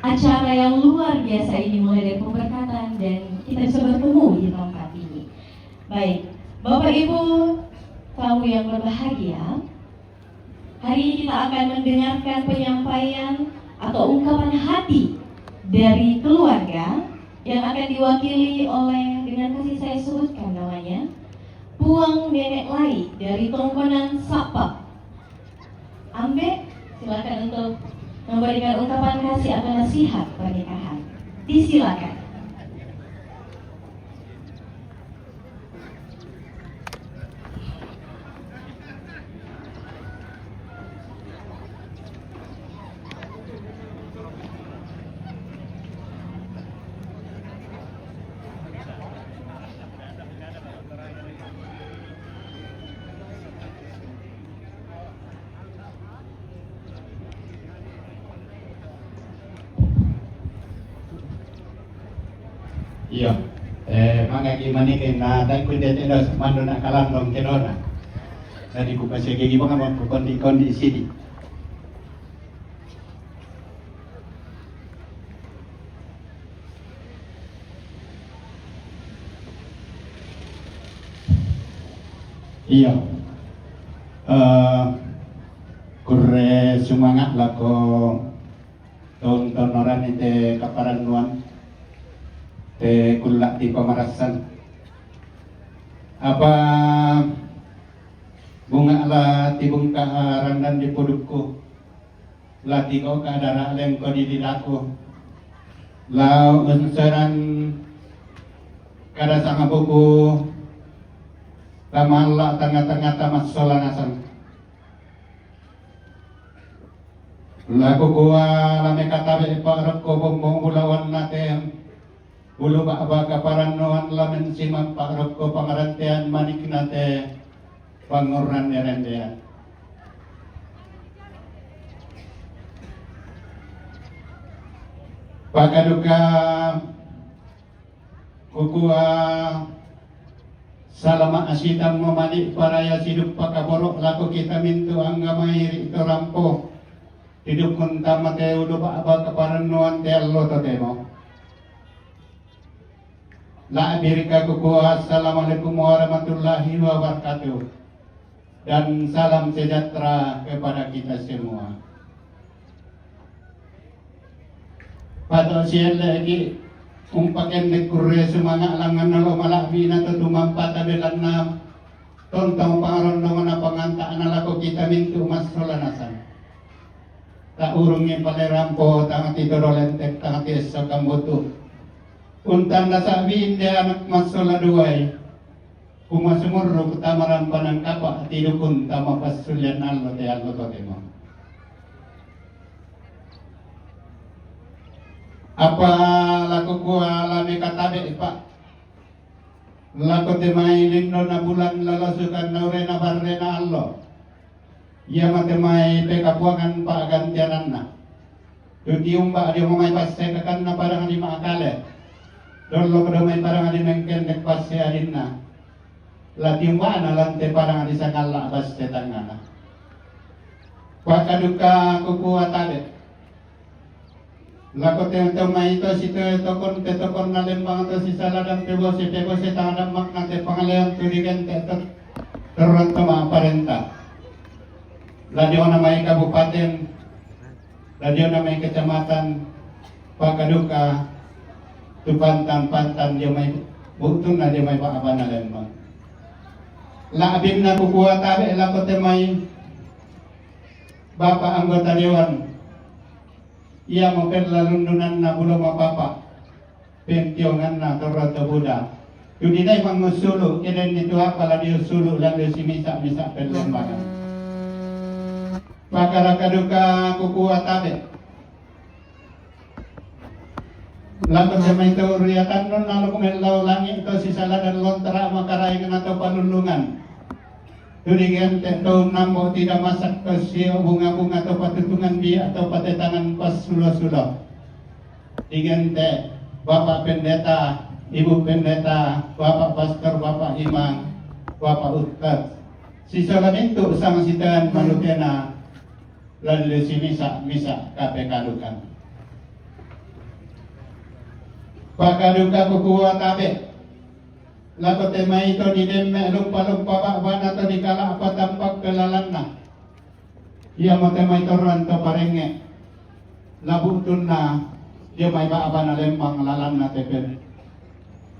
acara yang luar biasa ini, mulai dari pemberkatan dan kita bisa bertemu di tempat ini. Baik, Bapak Ibu tamu yang berbahagia, hari ini kita akan mendengarkan penyampaian atau ungkapan hati dari keluarga yang akan diwakili oleh, dengan kasih saya sebutkan namanya, Puang Nenek Lai dari Tongkonan Sapap. Ambe, silakan untuk memberikan ungkapan kasih atau nasihat pernikahan. Disilakan. Iyo. Eh, mangaki maniki na taku de tedos mandu na kalandong kedona. Jadi ku pasegegi banga ku kondi-kondi sidi. Iyo. Eh, kurre sumanga' lako tontonoran te kaparannuan te kulla' ti pamarassan. Apa bunga' la tibungka' randan di pudukku. La tiko ka dara' lengko di lidaku. La unseran kada sangabuku tamalla' tanga-tanga tamassola nasang. La kukua la mekatabe' pa'rokko bombong bulawanna te. Ulu ba'ba kaparannuan la mensimang pa'rokko pangarantean manikna te pangngorran erendean. Pakaduka kukua salama' asitammo mani' paraya siduppa kaboro' lako kita mintu' anggamai ri to rampo. Tidukun tamate ulu ba'ba kaparannuan te allo totemo. La'birika kukua, assalamualaikum warahmatullahi wabarakatuh. Dan salam sejahtera kepada kita semua. Pato sielle'ki umpakennek kurre sumanga' langnganna lo mala'bina to tumampa tabelanna tontong pangarondonganna panganta'na lako kita mintu' massola nasang. Ta'urungngi pale rampo, tangati todo lente', tangati esso kambutu'. Untanna sa'bi inde anak massola duai, kumasumurru kutama rampanan kapa' tidukun tama passulian allo te allo totemo. Apa lako kua la mekatabe' pa' lako te mai lindona bulan, lalosukanna urena barrena allo. Ia mate mai pekapuangan pa'gantiananna. Tu tiumba' dio mai passekakanna padang di ma'kale. Dollo kedo mai padang di mengkendek passe adinna. La tiumba'na lante padang di sangalla' passe tangngana. Pakaduka kukua tabe'. Lako te to mai to sitoe tokon te tokonna lembang to sisala dan pebose pebose tang dammakna te pangalean tu digente' to terron to ma'parenta. La diona mai kabupaten, la diona mai kecamatan, pakaduka tu pantan-pantan dio mai bu'tunna dio mai ba'bana lembang. La'binna kukua tabe' lako te mai Bapak anggota dewan. Iamo pellalundunanna bulo mapapa', pentionganna torro to buda. Tudinai mangusulu', kedenni tu apa la diusulu' la diusimisa'-misa' pellembangan. Pakaraka duka kukua tabe. Lako sa maito uriatan nun nalo kumellau langi to sisaladan lontara makaraing na to panulungan. Tulingan te to nambo tidak masak to sio bunga-bunga to patutungan dia to patetangan pas sulo-sulo. Digente, Bapak Pendeta, Ibu Pendeta, Bapak Pastor, Bapak Imam, Bapak Ustaz. Sisolamintu sama sitan manutena lalu si misa, misa kape kadukan. Pakaduka kukua tabe. Lako temaito ni demme lumpa-lumpa bana to ni kala apa tampak kelalanna. Ia mo temaito ran to parenge. Labu tunna, ia mai ba abana lembang lalanna tepen.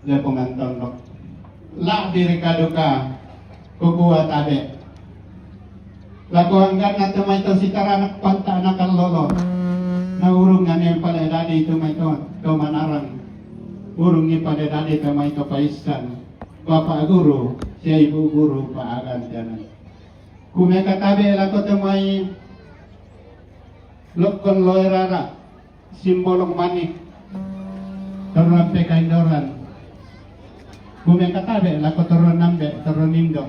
Lepongan tondok. La diri kaduka, kukua tabe. Lako angganna temaito sitaranak panta nakal lolo. Na urung ngane pale dadi temaito, to manarang. Urung ni pale dadi temaito paisan. Bapak guru, sia ibu guru, paagan tianan. Kumeka tabe lako temai lokkon loerara, simbolok manik, torrampe kaindoran. Kumeka tabe lako torron nambe, torron indo.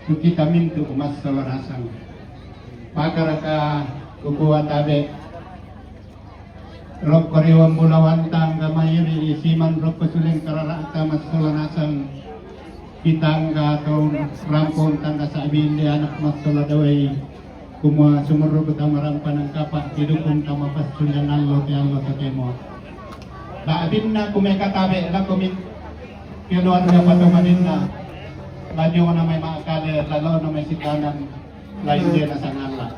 Kukita mintu massolo nasang. Pakaraka kukua tabe. Rokko riwang bulawanta angga mairi isiman rokko suleng karara'ta massola nasang. Kita angga tau rampong tanda sabili anak massola dawai. Kumua sumurru kutama rampanang kapa kidukung tama passulian allo te allo totemo. Ba'binna kumeka tabe lako min keluarga patomaninna. Lajong namai makkale lalo namai sitanan lain de nasangalla.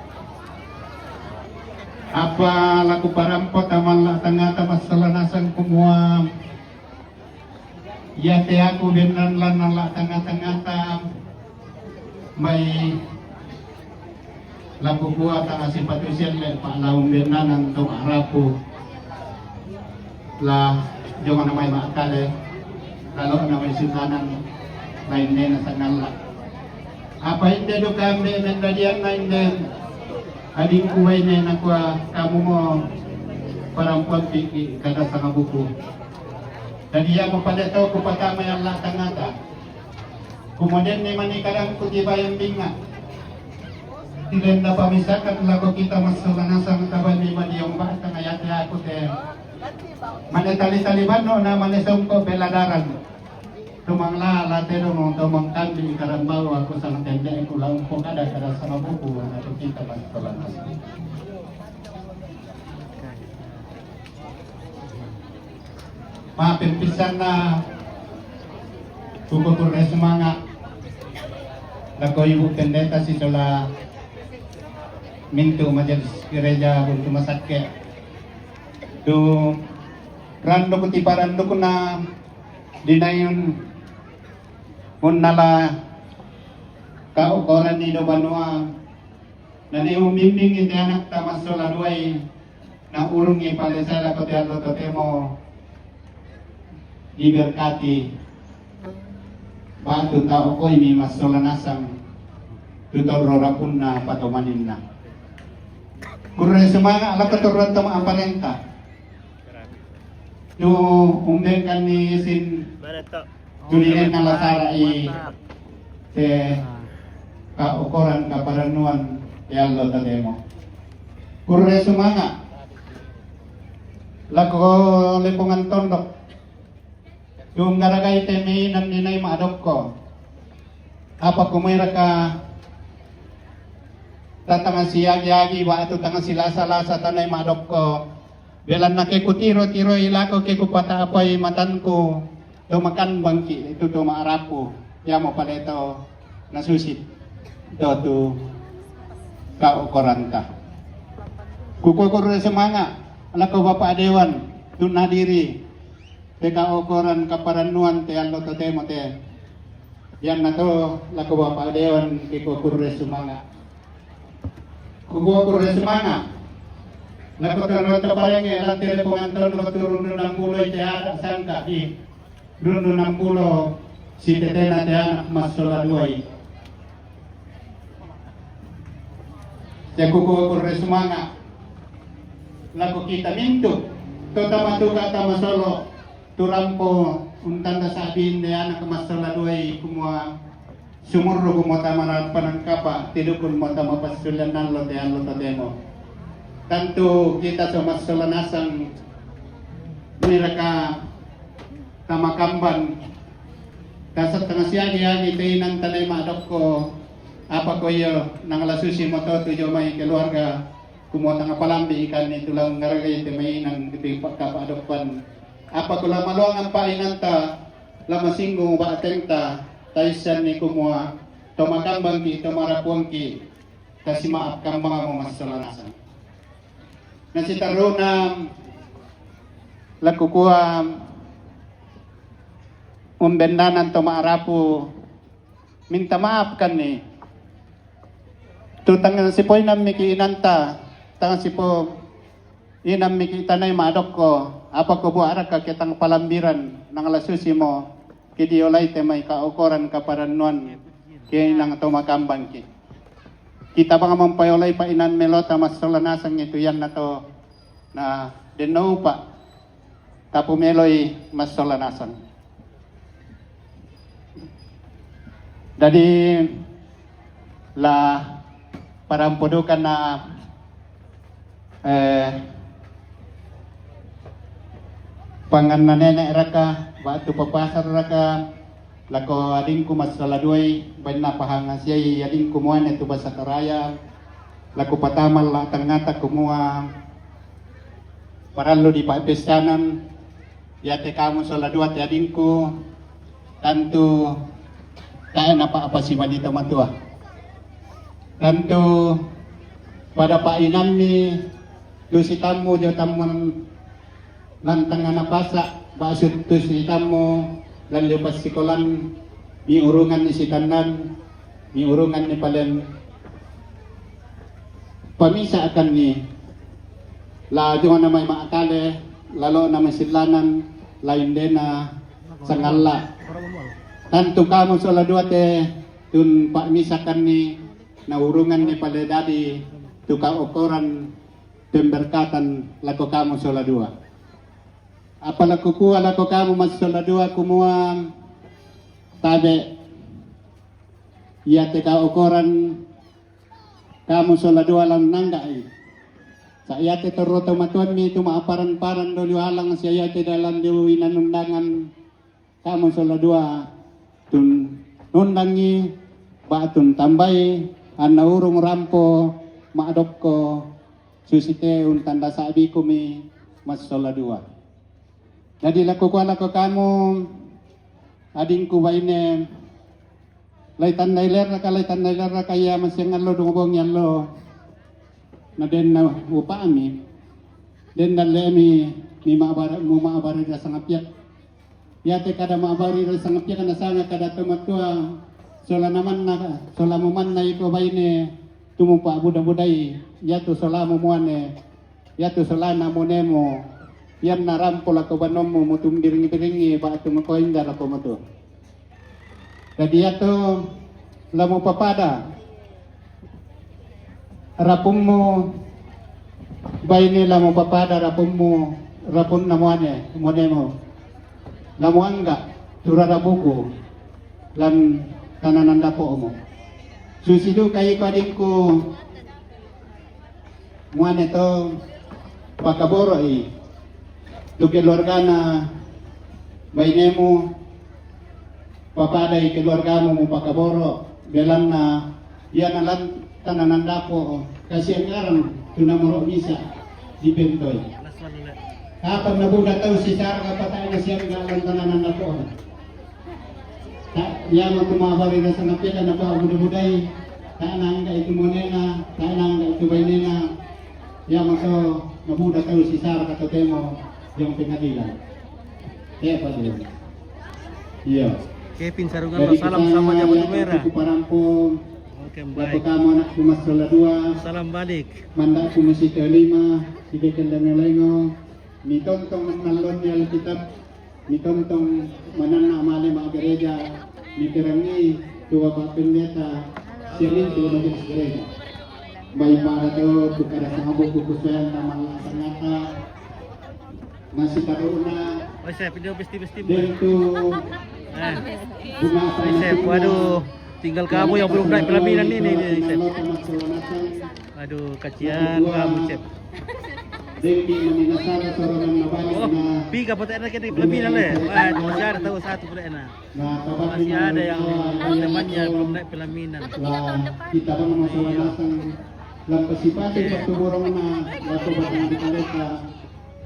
Apa laku parampo tamalla tangata massala nasang kumua, iate aku bennan lannang la tangata-tangata mai laku kua tanga sipatu selle pa laung bennanan to arapu la jonga namai makkale lalo namai sitanan lain de nasangalla. Apa inde duka ambe mendadianna inde adingku waine nakua kamu mo parampuan piki kada sangabuku. Dadi ia mapade tau kupatama yang la tangata. Kemudian ni mani kadang ku tiba yang binga. Tilenda pamisakan lako kita masuk nasang tabani madiong bahkan ayat aku te. Mane tali-tali bano na mane songko beladaran. Tumang la la tero no tumang kandi karambau aku sang tende aku laung pokada kada sama buku aku kita pas tolan asli. Mapimpisanna kukukurre sumanga lako ibu pendeta sisola mintu majelis gereja buntu masakke tu randuk tipa randukna Dinain unnala kaukoranni do banua, na diumbimbingi te anakta massola duai, na urungi palesai lako te allo totemo diberkati. Batu tau koimi massola nasang tutorro rapunna patomaninna. Kurre sumanga lako torro toma aparenta. Tu umbengkanni isin tulinenna la sarai te kaukoran kaparannuan te allo totemo. Kurre sumanga lako lepongan tondok. Tu nggaragai te mei nanninai madokko. Apa kumairaka tatanga siagi-agi batu tanga silasa-lasa tanai madokko. Belanna ke kutiro-tiroi lako ke kupataapai matanku, to makan bangki itu to maarapu, yamo paleto nasusit to tu kaukoranta. Kukukur semanga lako Bapak Dewan tu nadiri te kaukoran kaparannuan te allo totemo te. Yanna to lako Bapak Dewan ke kukukur semanga. Kukuaku resumanga. Lako terro taparenge la tele ponganton lako tu rundu nampulo ite ada sangka di rundu nampulo sitetena te anak massola duai. Jaku ko kurre sumanga' lako kita mintu' to tama tuka' tama solo' tu rampo untanda sa'binde ana' massola duai kumua sumurru' kumua tama rampanan kapa' tidukun mo tama passulian allo te allo totemo. Tantu kita so massola nasang niraka tama kamban. Kasa tangasiagi-agi te inanta le ma'dokko, apa ko iyo nangala susi moto tu jomai keluarga, kumua tangapalambi ikanni tulang ngaragai te mainan gitu pa'kapa adokpan. Apa ko lamaluangan pa inanta, lamasinggung ba'tengta, taissanni kumua tomakambangki, tomarapuangki, kasi ma'ap kambangamo massalanasang. Nasitaruna lakukua umbennanan to ma'rapu, minta maaf kanni. Tu tangan sipoinammi ki inanta, tangan sipo inammi ki tanai ma'dokko, apa ko buaraka ke tang palambiran, nangala susi mo, ke diolai te mai kaokoran kaparannuan, ke inang to makambang ki. Kita bang mampaiolai pa inan melota massola nasang itu yan na to, na denno upa. Tapumeloi massola nasang. Dadi la parampodukan na, eh, panganna nene' raka, batu papasar raka, lako adingku massola duai, bainna pahangasiai adingku muane tu basa karaya, lako patamal la tangata kumua parallu dipa'pessanan, iate kamu sola dua te adingku, tantu tae' napa-apa sibawa to matua. Tantu pada pa'inammi tu sitammu jo tammun lantang ana pasa, ba'su tu sitammu lan dio passikolan miurungan ni sitannan, miurungan ni palen pamisa akanni, la jona mai ma'tale, lalo na mai sillanan, lain dena sangalla. Tantu kamu sola dua te tun pa'misakanni, naurungan ni pale dadi tu kaokoran pemberkatan lako kamu sola dua. Apa lako kua lako kamu massola dua kumua tabe' iate kaokoran kamu sola dua lan nangga'i. Sa' iate torro tomatuammi tu ma'paran-paran doli alang sia iate dalan diu inan undangan kamu sola dua tun nundangi ba'tun tambai anna urung rampo ma'dokko susite untanda sa'bikumi massola dua. Jadi lako kua lako kamu adingku baine, lai tandai lerraka, lai tandai lerraka ia masiang allo dua bongi allo. Na den na upa'mi, den dalle'mi mi ma'bara-, mu ma'bari rasang apiak. Iate kada ma'bari rasang apiak nasanga kada to matua sola namanna, sola mumanna iko baine tu mupa'buda-budai, iatu sola mumuane, iatu solana munemu, ianna rampo lako banommu mutumbiring-biringi ba'tu mukoinda lako mutu. Jadi iatu la mupapada rapummu baine, la mupapada rapummu, rapunna muane, muanemu, la muangga tu rarabuku lan tananan dapo'mu. Susi duka iko adingku muane to pakaboro'i tu keluargana bainemu, papadai keluargamu mupakaboro', belanna iana lan tananan dapo' kasiangngarang tu namoro' misa' dipentoi. Kapan nabuda tau sisara kapata'na siangga lan tananan dapo'na. Ta-, iamo tu ma'bari rasang apiak napa'buda-budai, tae' naangga itu muanena, tae' naangga itu bainena, iamo to nabuda tau sisara katotemo yang pengadilan. Tepa dia. Iya. Kevin Sarungan, jadi salam kita sama Jabatu Merah. Parampo. Oke, baik. Kamu anak rumah salah dua. Salam balik. Mandak ku masih kelima, tidak kelengo-lengo. Mitontong nallonni Alkitab, mitontong mananna male ma'gereja, mikerangi tu Bapak Pendeta, sialing tu majelis gereja. Bai pada tu kada sangabu kukusuan taman tangata. Nasi taruna. Oi, saya pindah besti-besti. Dentu. Eh. Bunga apa? Oi, saya, waduh, tinggal kamu yang belum naik pelaminan ini, nih, saya. Aduh, kasihan kamu, Cep. Dengki maninasara soronan mabalik. Oh, na piga pota enak ini pelaminan, le. Wah, masih ada tahu satu pota enak. Masih ada yang temannya belum naik pelaminan. Lah, kita bang masalah nasang lampa sipati waktu borong na waktu batang di kaleta.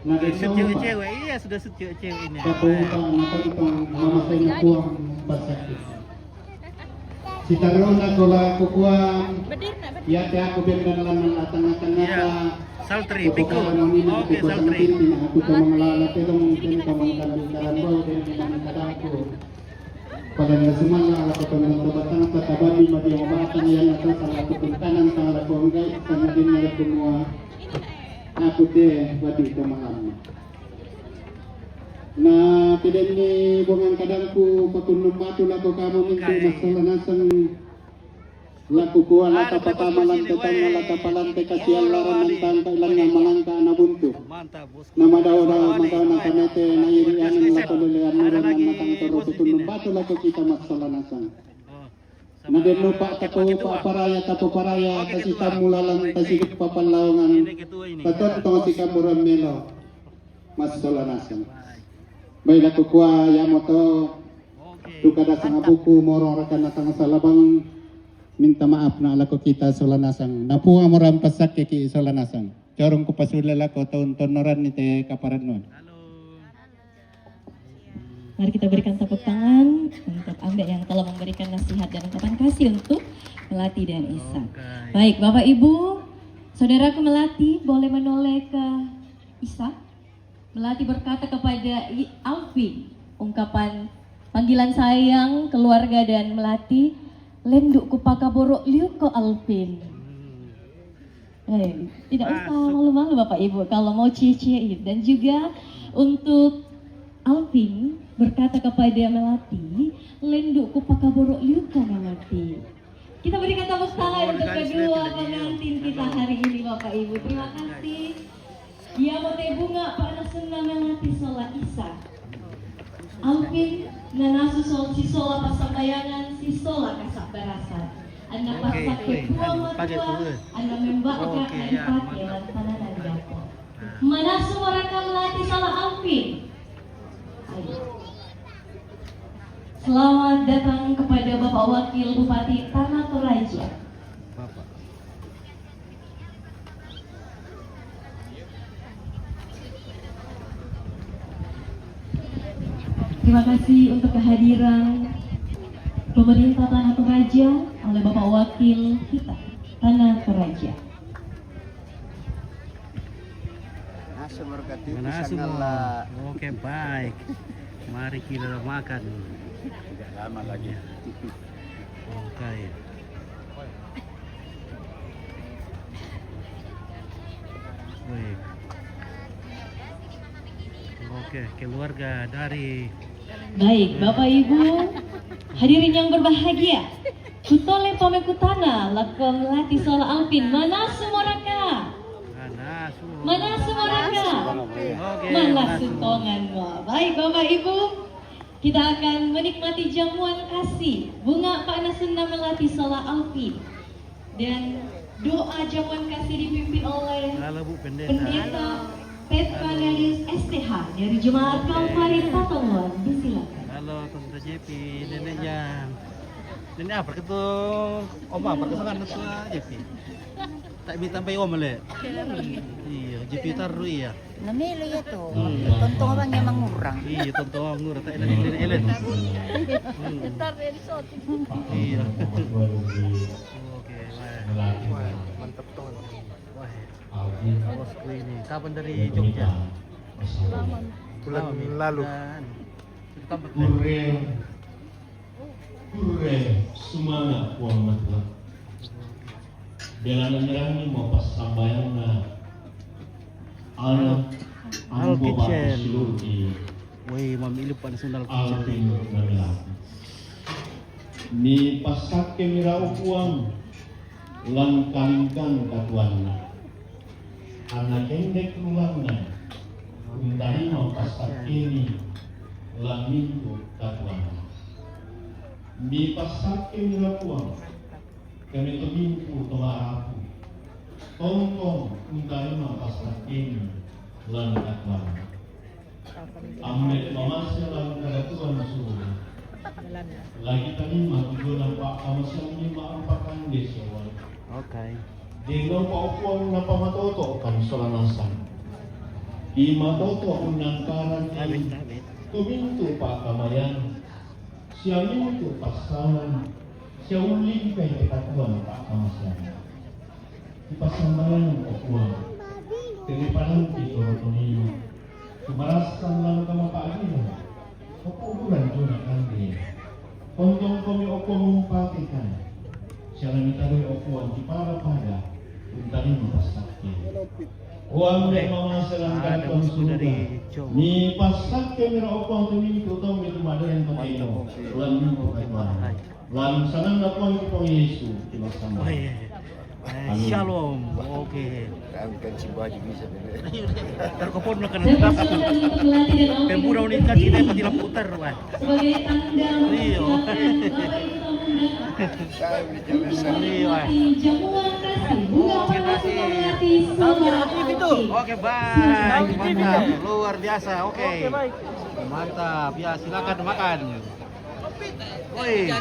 Na de cewek-cewek, iya, sudah cewek-cewek ini. Tapi tak nonton mama saya kuang basaki. Si taruna kola kukuan. Ya te aku ben dan laman latang-latang. Iya. Saltri, pikul. Oke, saltri. Aku tak mengelola pedong dan kamu dan lingkaran bau dan dengan kadangku. Pada semua ala kota menonton batang kata babi mati yang batang yang atas salah aku kanan salah aku enggak sama dia semua. Aku teh babi itu malam. Na peden ni bongan kadangku pakunum batu lako kamu mintu masalah nasang. Laku kuah lata patama lante tanga lata palante kasihan lara mantangka ilanga malangka ana buntu. Na madau-dau madau na kanete na iri anu lako lele anuran na matang toro pakunum batu lako kita masalah nasang. Na den nupa tapo pa paraya tapo paraya tasi tamu lalang tasi papan lawangan. Tatontong si kamuran melo. Masalah nasang. Baiklah kukua ya moto. Tu kada sangabuku morong rakan natang salabang. Minta maaf na lako kita sola nasang. Napua morampas sakke ki sola nasang. Corong ku pasule lako taun tonoran ni te kaparan nun. Mari kita berikan tepuk tangan untuk Ambek yang telah memberikan nasihat dan ungkapan kasih untuk Melati dan Isa. Oke. Baik, Bapak Ibu, saudaraku Melati boleh menoleh ke Isa. Melati berkata kepada I- Alvin, ungkapan panggilan sayang keluarga dan Melati, lenduk kupaka borok liu ko Alvin. Eh, tidak usah malu-malu Bapak Ibu kalau mau cie-cie. Dan juga untuk Alvin berkata kepada Melati, lenduk kupaka borok liu ko Melati. Kita berikan tepuk tangan untuk kedua pengantin kita hari ini Bapak Ibu. Terima kasih. Ia mote bunga panasunna Melati sola Isa. Alvin, nanasu sol sisola passambayangan sisola kasabbarasa. Anna passakke Puang Matua, anna membakka na dipake lan tanana diapo. Manasu morakka Melati sola Alvin. Ayo. Selamat datang kepada Bapak Wakil Bupati Tanah Toraja. Terima kasih untuk kehadiran pemerintah Tanah Toraja oleh Bapak Wakil kita, Tanah Toraja. Manasu merkati pisang lah. Oke, baik. Mari kita makan. Tidak lama lagi. Oke. Baik. Oke, keluarga dari. Baik, Bapak Ibu, hadirin yang berbahagia. Kutole pamekutana lako Melati sola Alvin, manasu morakka. Manasu. Manasu morakka. Oke, manasu tongan mo. Baik, Bapak Ibu, kita akan menikmati jamuan kasih bunga panasunna Melati sola Alvin. Dan doa jamuan kasih dipimpin oleh Pendeta Petranius S T H dari Jemaat Kalvari Tatongoan. Disilakan. Halo, Tante Jepi, neneknya. Nenek apa itu? Oma apa itu? Jepi. Tak minta sampai Oma le. Iya, Jepi taruh iya. Namelo iya to. Tontong abang iya mangurang. Iya, tontong mangurang. Tak enak ini elit. Iya. Oke, wah. Mantap tuh. Wah. Bosku ini kapan dari Jogja? Bulan lalu. Kurre, kurre, sumanga Puang Matua. Belana nyerahni mau pas sambayang na anak anu bapak seluruh di. Woi, mami lupa nasional. Alvin Namela. Ni pasakke mirau Puang. lan kalingkan katuanna. Anna kendek rulanna untarima passakkeni lan mintu katuanna. Mipassakkeni la Puang, kami to mingku to marapu. Tongtong untarima passakkeni lan katuanna. Ambe mamase lan katuanna suruga. Lagi tanima tujuan pakkamaseanni maampakande sewa. Okay. Deno pa Puang napamatoto kan sola nasang. Imatoto unnangkaran Tabit, tabit. Tumintu pakamayan, sia mintu passalan, sia ullingkai kekatuan pakkamasean. Ipassambayang o Puang, keripalanti torotonio, kumarassan lan kamapaadina, kepoburan jona kande. Ontongkomi o Puang umpakekan, sia lamitarui o Puang kipara pada, untarima passakke. Uang dek mama selang Ada kantong musuh surga. Dari Jawa. Ni passakke mira opang tu mintu tau mitu maderen tu maino. Lan mintu katuan. Lan sanang na Puang tu Puang Yesu. Kilo sama. Oh, iya. Eh, shalom. Oke. Kami kan si baju bisa bener. Terkopon na kan Saya tetap. persilakan untuk melatih dan Alvin Pembunuh untuk ini kan kita berdiri pasti putar, Pak. sebagai tangga Iya. mempersilakan Bapak Ibu Tamu Undangan Saya beli untuk jamisan. Iya. melatih jamuan nasi bunga panas untuk melatih Tahu seorang jalan T V tuh. Alvin. Oke, baik. Mantap. Luar biasa. Oke. Mantap. Ya, silakan makan. Woi.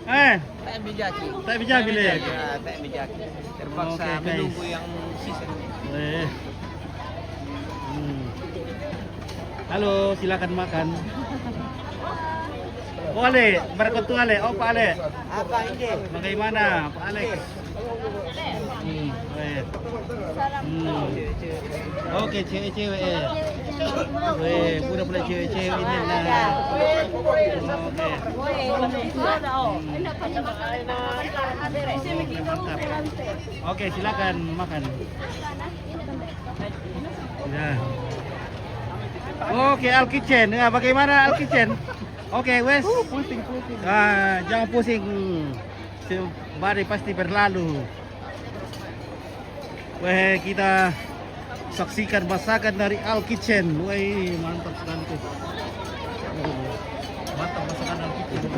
Eh, Tak ambil jaki. Tak ambil jaki, Le. Ya, tak ambil jaki. Terpaksa Oke, guys. Menunggu yang sisa. Eh. Hmm. Halo, silakan makan. Oh, Ale, berkatu Ale. Oh, Pak Ale. Apa ini? Bagaimana, Pak Alex? Hmm, eh. Hmm. Oke, cewek-cewek, eh. Weh, udah pula cewek-cewek ini, nah. Oke. Hmm. Mantap. Oke, silakan makan. Ya. Oke, Al Kitchen. Ya, bagaimana Al Kitchen? Oke, wes. Ah, jangan pusing. Badai pasti berlalu. Weh, kita saksikan masakan dari Al Kitchen. Weh, mantap sekali tuh. Mantap masakan Al Kitchen.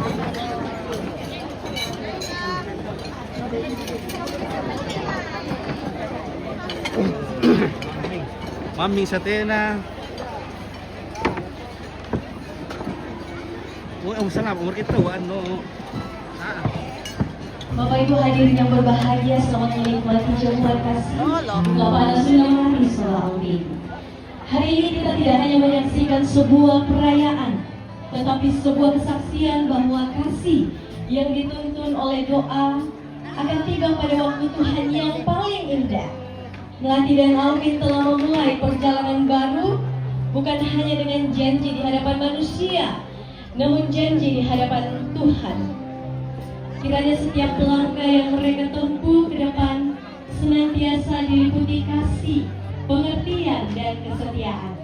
Mami satena. Oh, eh, salam, umur kita, wa, no. Ah. Bapak Ibu hadirin yang berbahagia, selamat menikmati jamuan kasih. Bapak Nasrullah Haris Salahuddin. Hari ini kita tidak hanya menyaksikan sebuah perayaan, tetapi sebuah kesaksian bahwa kasih yang dituntun oleh doa akan tiba pada waktu Tuhan yang paling indah. Melati dan Alvin telah memulai perjalanan baru, bukan hanya dengan janji di hadapan manusia, namun janji di hadapan Tuhan. Kiranya setiap langkah yang mereka tempuh ke depan senantiasa diliputi kasih, pengertian, dan kesetiaan,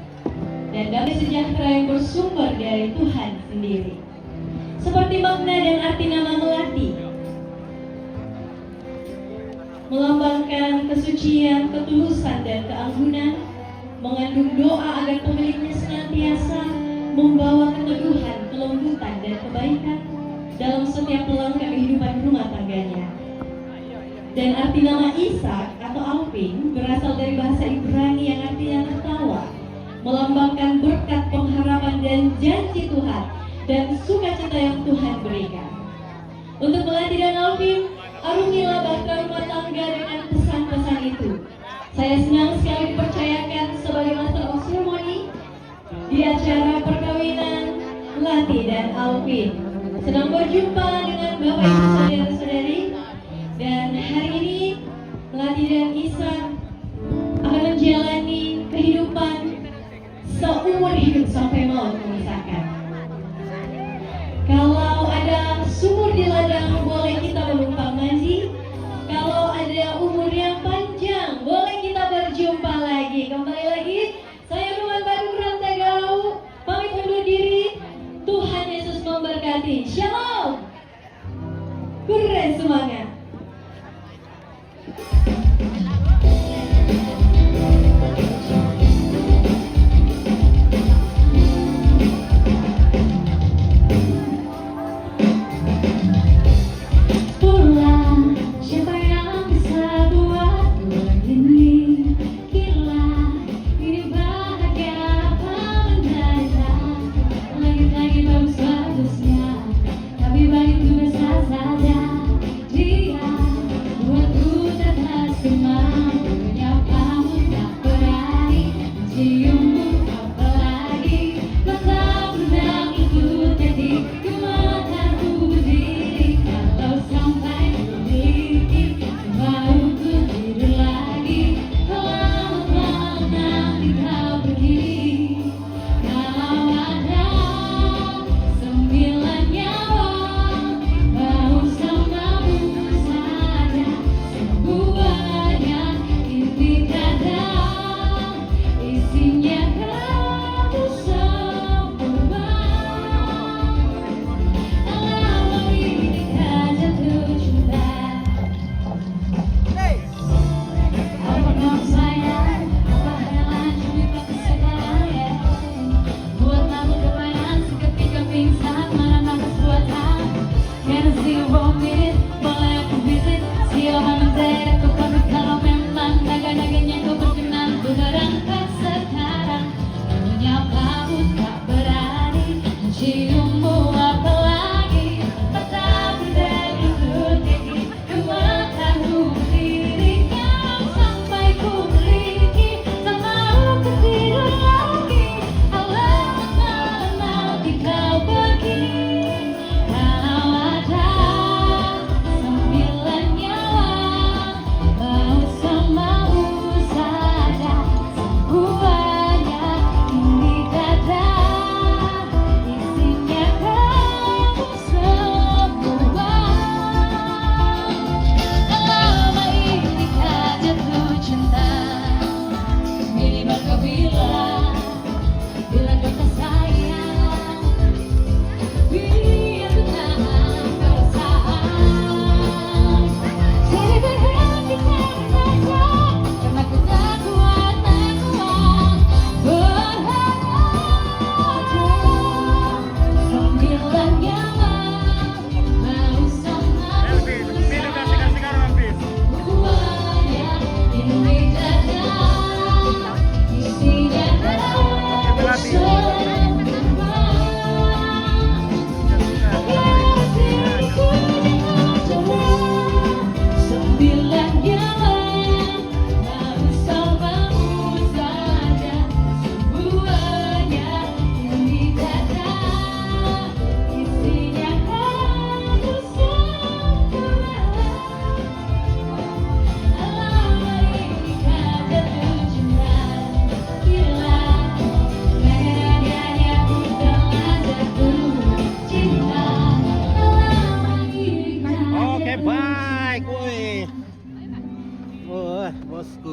dan damai sejahtera yang bersumber dari Tuhan sendiri. Seperti makna dan arti nama Melati, melambangkan kesucian, ketulusan, dan keanggunan, mengandung doa agar pemiliknya senantiasa membawa keteduhan, kelembutan, dan kebaikan dalam setiap langkah kehidupan rumah tangganya. Dan arti nama Ishak atau Alvin berasal dari bahasa Ibrani yang artinya tertawa, melambangkan berkat, pengharapan, dan janji Tuhan dan sukacita yang Tuhan berikan. Untuk Melati dan Alvin, arungilah bahtera rumah tangga dengan pesan-pesan itu. Saya senang sekali dipercayakan sebagai Master of Ceremony di acara perkawinan Melati dan Alvin. Senang berjumpa dengan Bapak Ibu saudara-saudari. Dan hari ini Melati dan Ishak akan menjalani kehidupan seumur hidup sampai maut memisahkan. Kalau ada sumur di ladang, boleh kita menumpang mandi. Kalau ada umur yang panjang, boleh kita berjumpa lagi. Kembali lagi, saya Ruman Badung Rantagau, pamit undur diri. Tuhan Yesus memberkati. Shalom. Kurre semangat.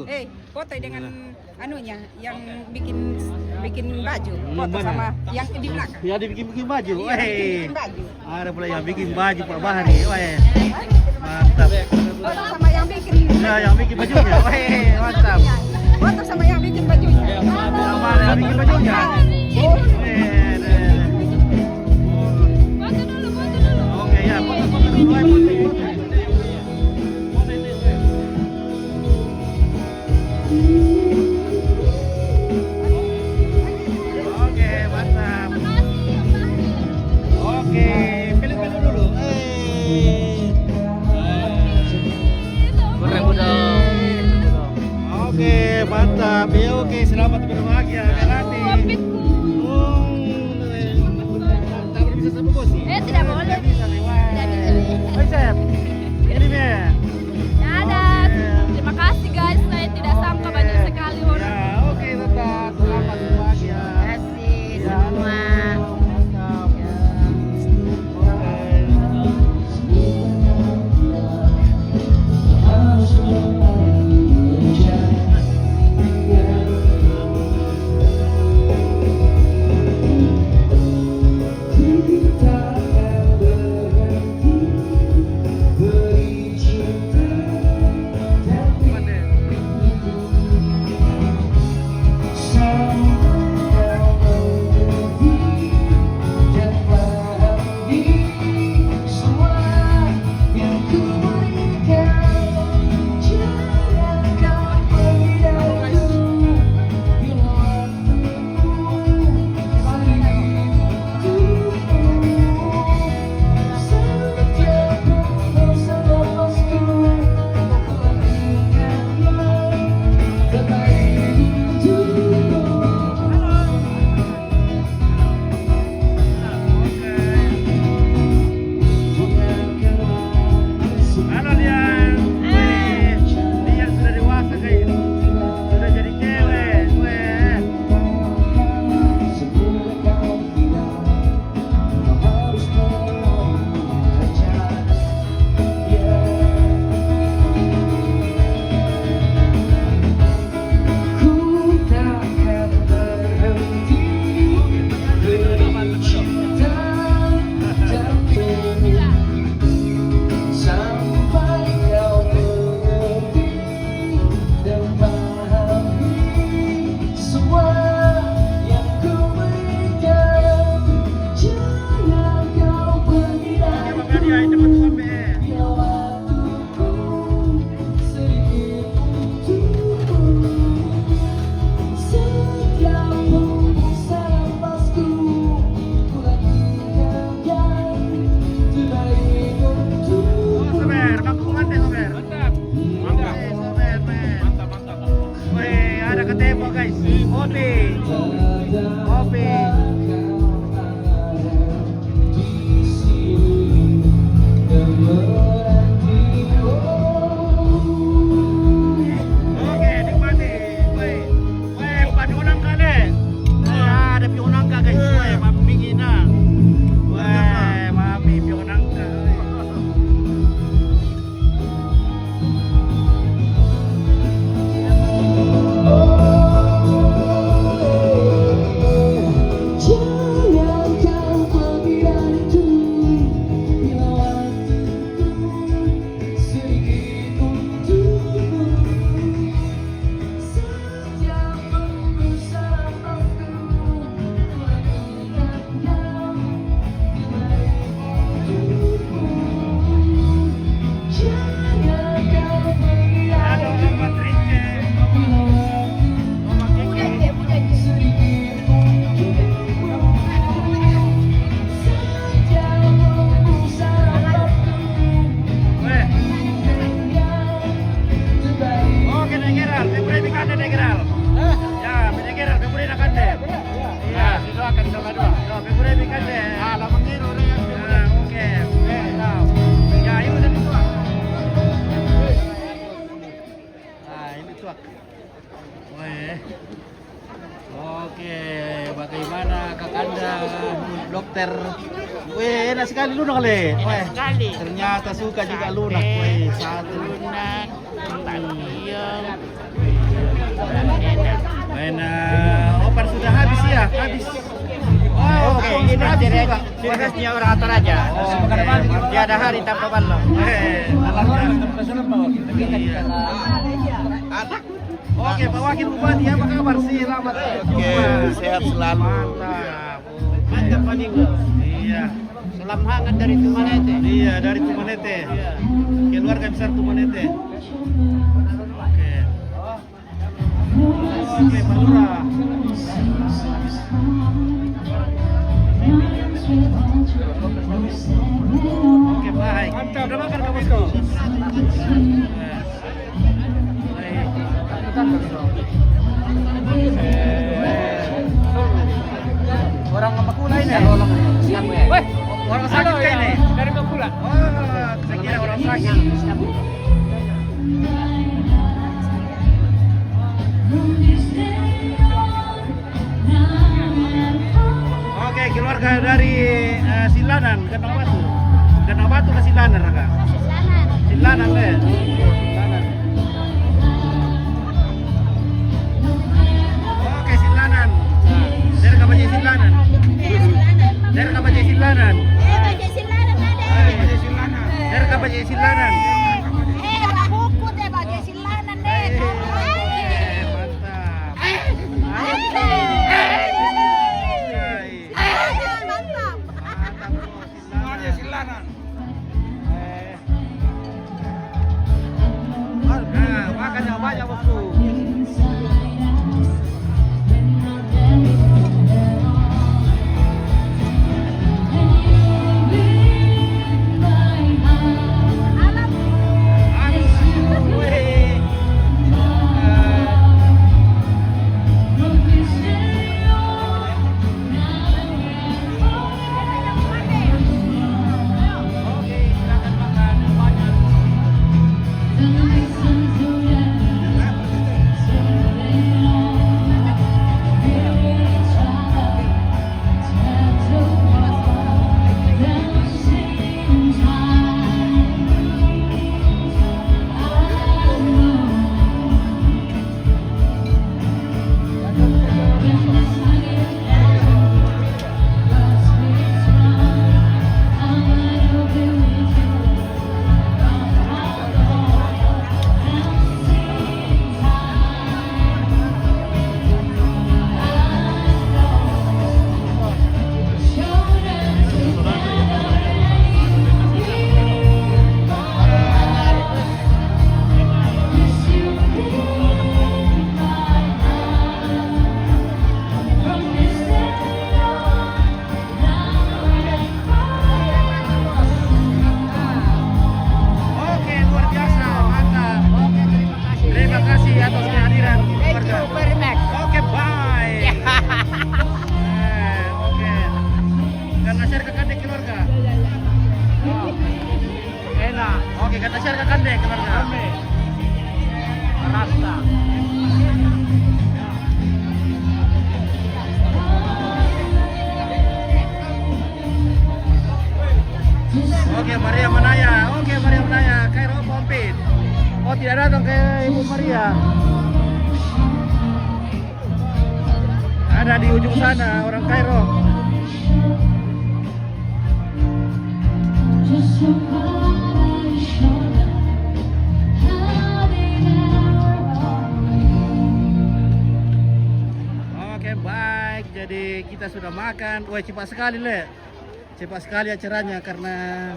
Eh, foto dengan anunya, yang bikin bikin baju. Foto sama yang di belakang. Ya, dibikin-bikin baju. Iya, eh, bikin baju. Ada pula yang bikin baju, Pak Bahri. Weh, mantap. Foto sama yang bikin. Ya, yang bikin bajunya. Weh, mantap. Foto sama yang bikin bajunya. Sama yang bikin bajunya. Weh, deh. Foto dulu, foto dulu. Oke, ya, foto, foto dulu. Weh, foto, foto. Oke, mantap. Oke, peluk-peluk dulu. Eh. Kurang udah. Oke, mantap. Ya, oke, selamat berbahagia. Hati-hati. Oh, eh, tak boleh bisa sama bos nih. Eh, tidak boleh. Tidak bisa nih. Wah. Tidak bisa. Oi, Sep. Ini dia. Dadah. Oke. Terima kasih, guys. Saya tidak sangka banyak sekali orang. Ya, oke, tetap selamat berbahagia. Terima kasih semua. Mantap. Ya. Oke. Halo, Lian. Weh, Lian sudah dewasa, guys. Sudah jadi cewek. Weh. Oh, sober, baku mantap, sober. Mantap. Mantap. Weh, ada ketemu, guys. Kopi. Kopi. Oke, nikmati. Weh, weh, bukan pion nangka, deh. Weh, ada pion nangka, guys. Weh, mami pingin, nah. Weh, mami pion nangka. Oke, Negeral, favorit ikan deh, Negeral. Ya, Negeral, favorit ikan deh. Ya, itu akan sama dua. Ya, favorit ikan deh. Ah, lama ngiru deh, ya. Ah, oke. Eh, nah. Ya, itu tadi tuh. Nah, ini tuh. Weh. Oke, bagaimana Kakanda, dokter? Weh, enak sekali lunak, Le. Enak sekali. Ternyata suka juga lunak. Weh, satu. Lunak, tempat diam. Nah, open sudah habis ya? Habis. Oh, oke, ini sudah habis juga. Tugasnya orang atur aja. Oh, oke. Tiada hari tanpa balon. Eh, iya. Oke, Pak Wakil Bupati, apa kabar? Selamat. Oke, sehat selalu. Mantap. Mantap, Pak Niko. Iya. Salam hangat dari Tumanete. Iya, dari Tumanete. Iya. Keluarga besar Tumanete. Oke. Oke, Pak Lurah. Oke, baik. Sudah makan, Pak Bosku? Baik. Orang Makula ini. Weh, orang sakit kah ini? Dari Makula. Oh, saya kira orang sakit. Oke, keluarga dari, eh, Silanan, Gandang Batu. Gandang Batu ke Silanan, Raka? Silanan. Silanan, deh. Silanan. Oke, Silanan. Dari kapan jadi Silanan? Iya, Silanan. Dari kapan jadi Silanan? Eh, Bajai Silanan ada. Eh, Bajai Silanan. Dari kapan jadi Silanan? Eh, Bajai Silanan deh. Eh, mantap. Mantap. Semuanya Silanan. Eh. Nah, makan yang banyak, Bosku. Oke, luar biasa, mantap. Oke, terima kasih. Terima kasih atas kehadiran. Thank you very much. Oke, bye. Eh, oke. Karena share ke kande keluarga. Enak. Oke, kata share ke kande keluarga. Rame. Rasa. Oke, Maria Manaya. Oke, Maria Manaya. Kairo Pompit. Oh, tidak datang ke Ibu Maria. Ada di ujung sana orang Kairo. Oke, baik. Jadi kita sudah makan. Wah, cepat sekali, Le. Cepat sekali acaranya karena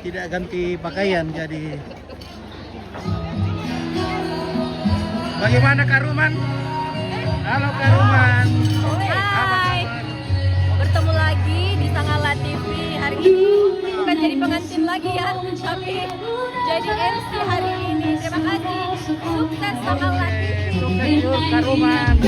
tidak ganti pakaian, jadi bagaimana, Kak Ruman? Halo, Kak Ruman. Apa kabar? Bertemu lagi di Sangala T V hari ini. Bukan jadi pengantin lagi ya, tapi jadi M C hari ini. Terima kasih. Sukses Sangala T V. Sukses terus, Kak Ruman.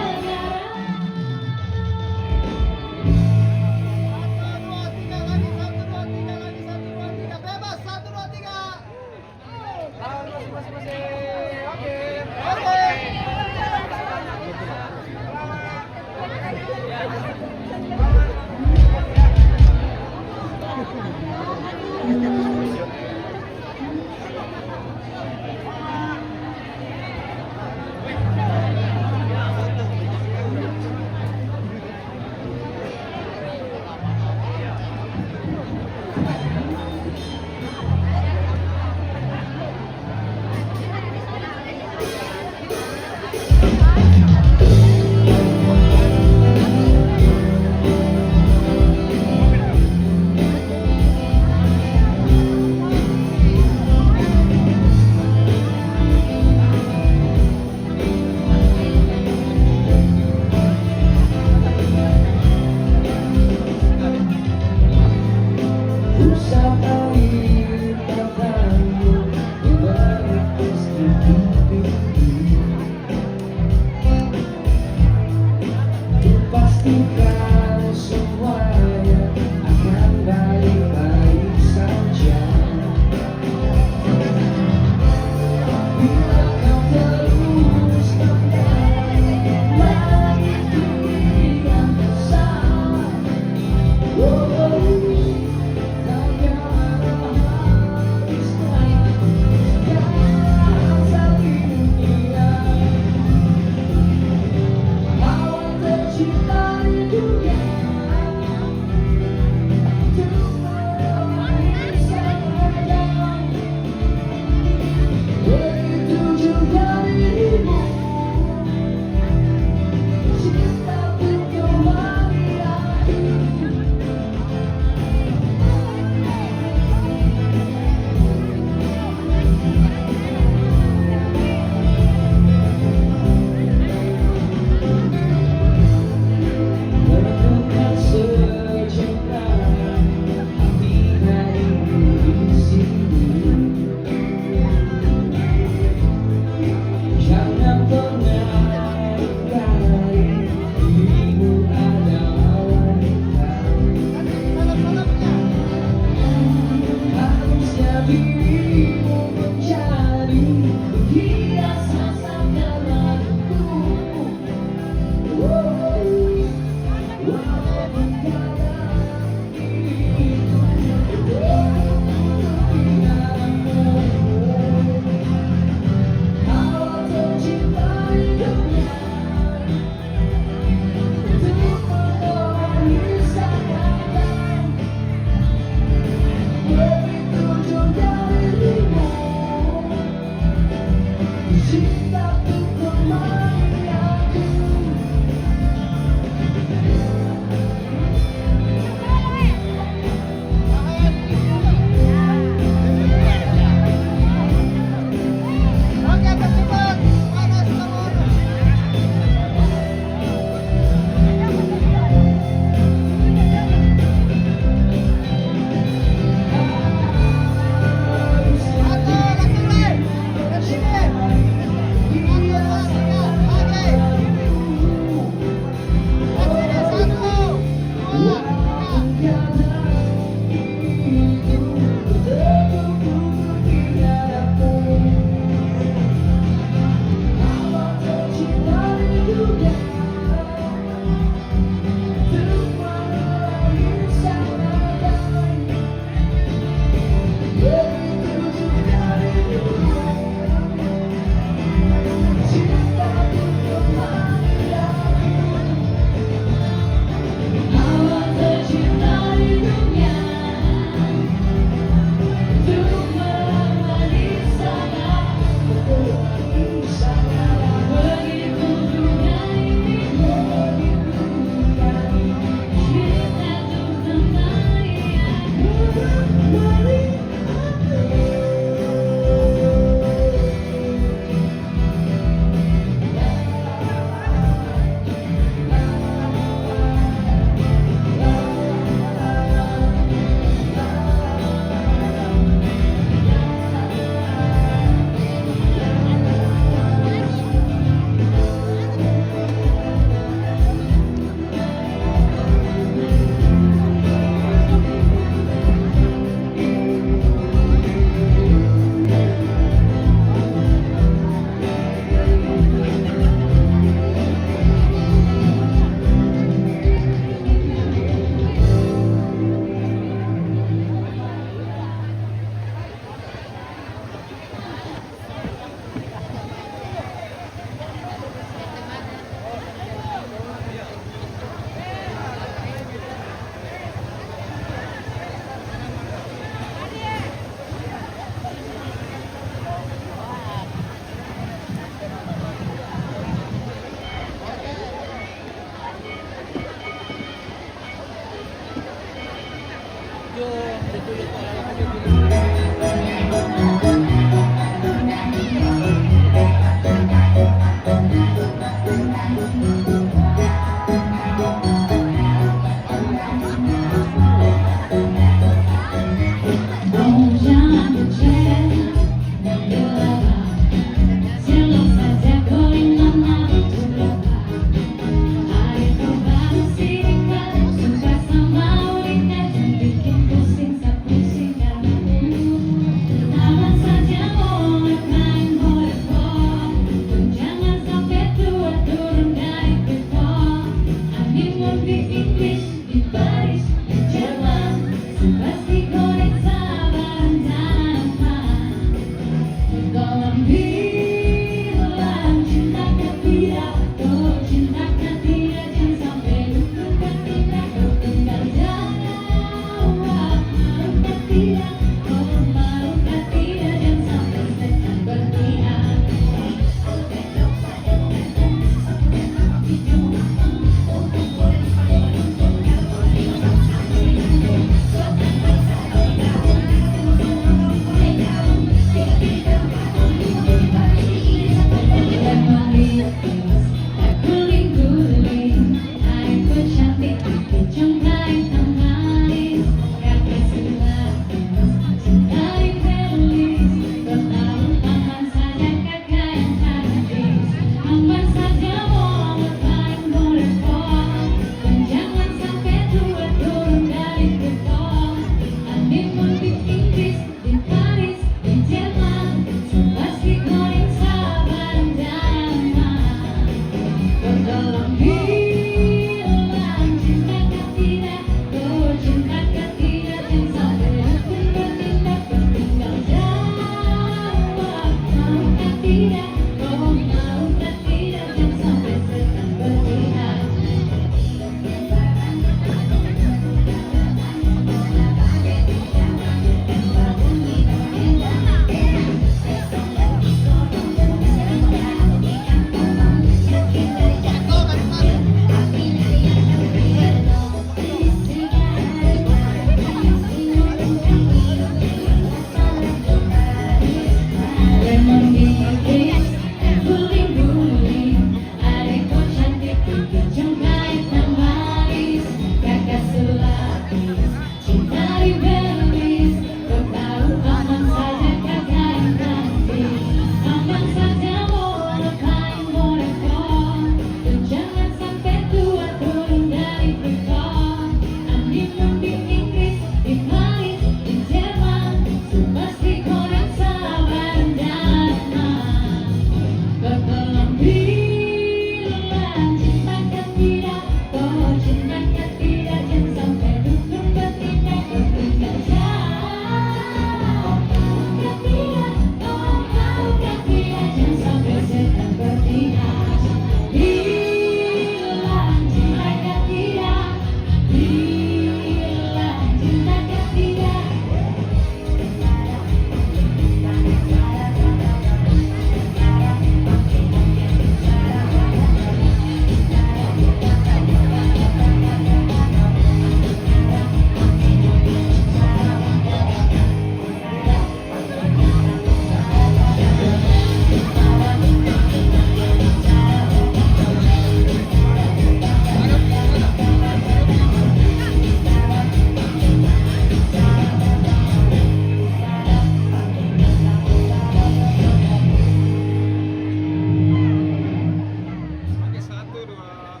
Oke, satu, dua.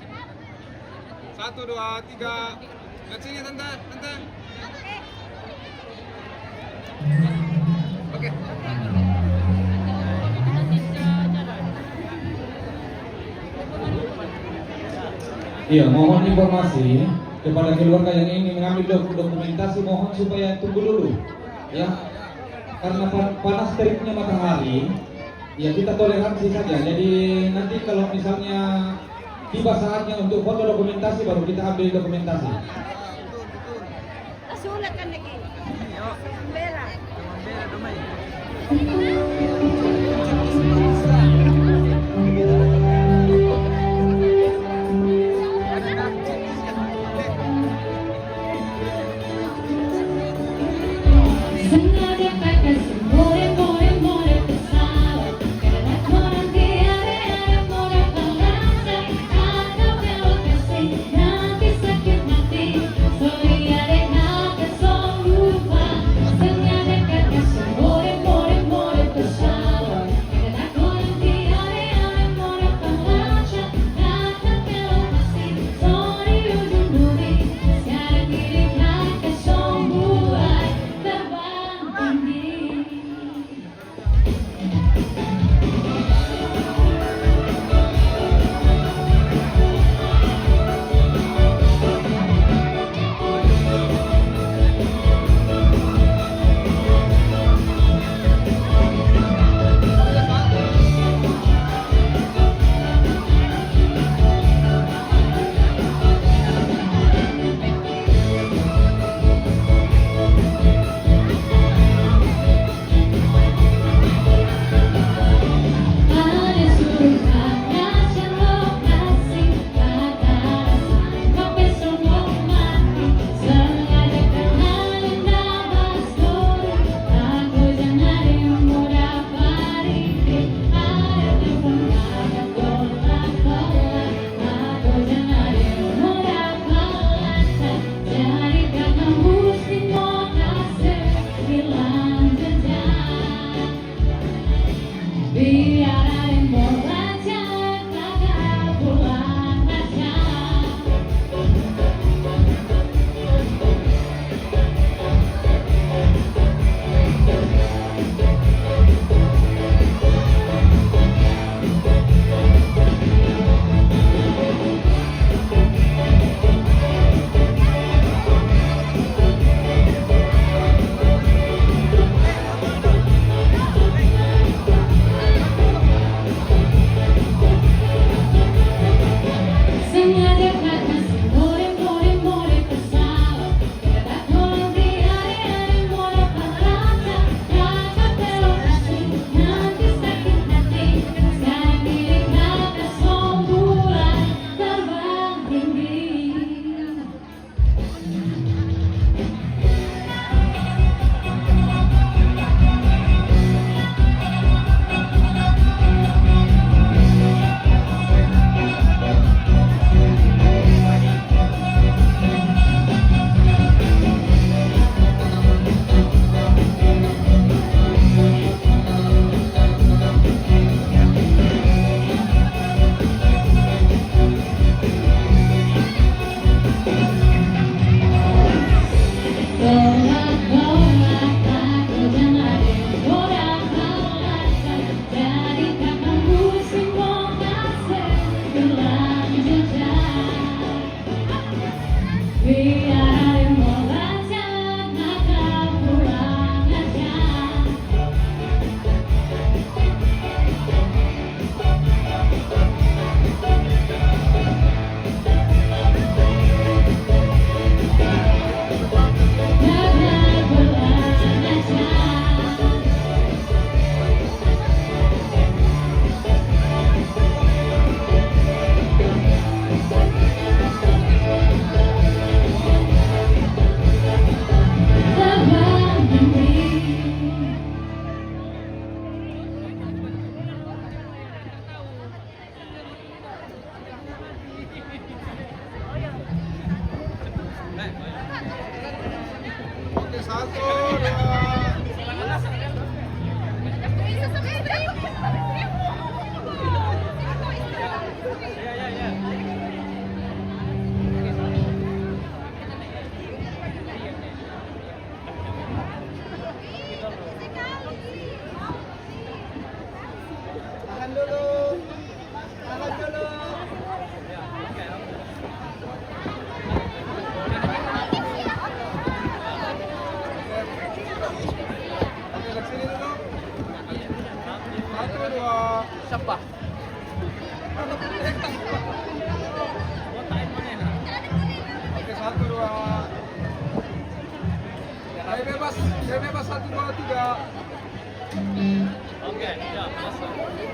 Satu, dua, tiga. Lihat sini, Tante, Tante. Oke. Iya, mohon informasi kepada keluarga yang ingin mengambil dok-, dokumentasi, mohon supaya tunggu dulu, ya. Karena pa-, panas teriknya matahari, ya, kita toleransi saja. Jadi, nanti kalau misalnya tiba saatnya untuk foto dokumentasi, baru kita ambil dokumentasi. Nasulat kan lagi. Bela. Satu, dua. Tahan dulu. Tahan dulu. Oke, ke sini dulu. Satu, dua. Siapa? Oke, satu, dua. Saya bebas, saya bebas, satu, dua, tiga. Oke, ya, masuk. Oke.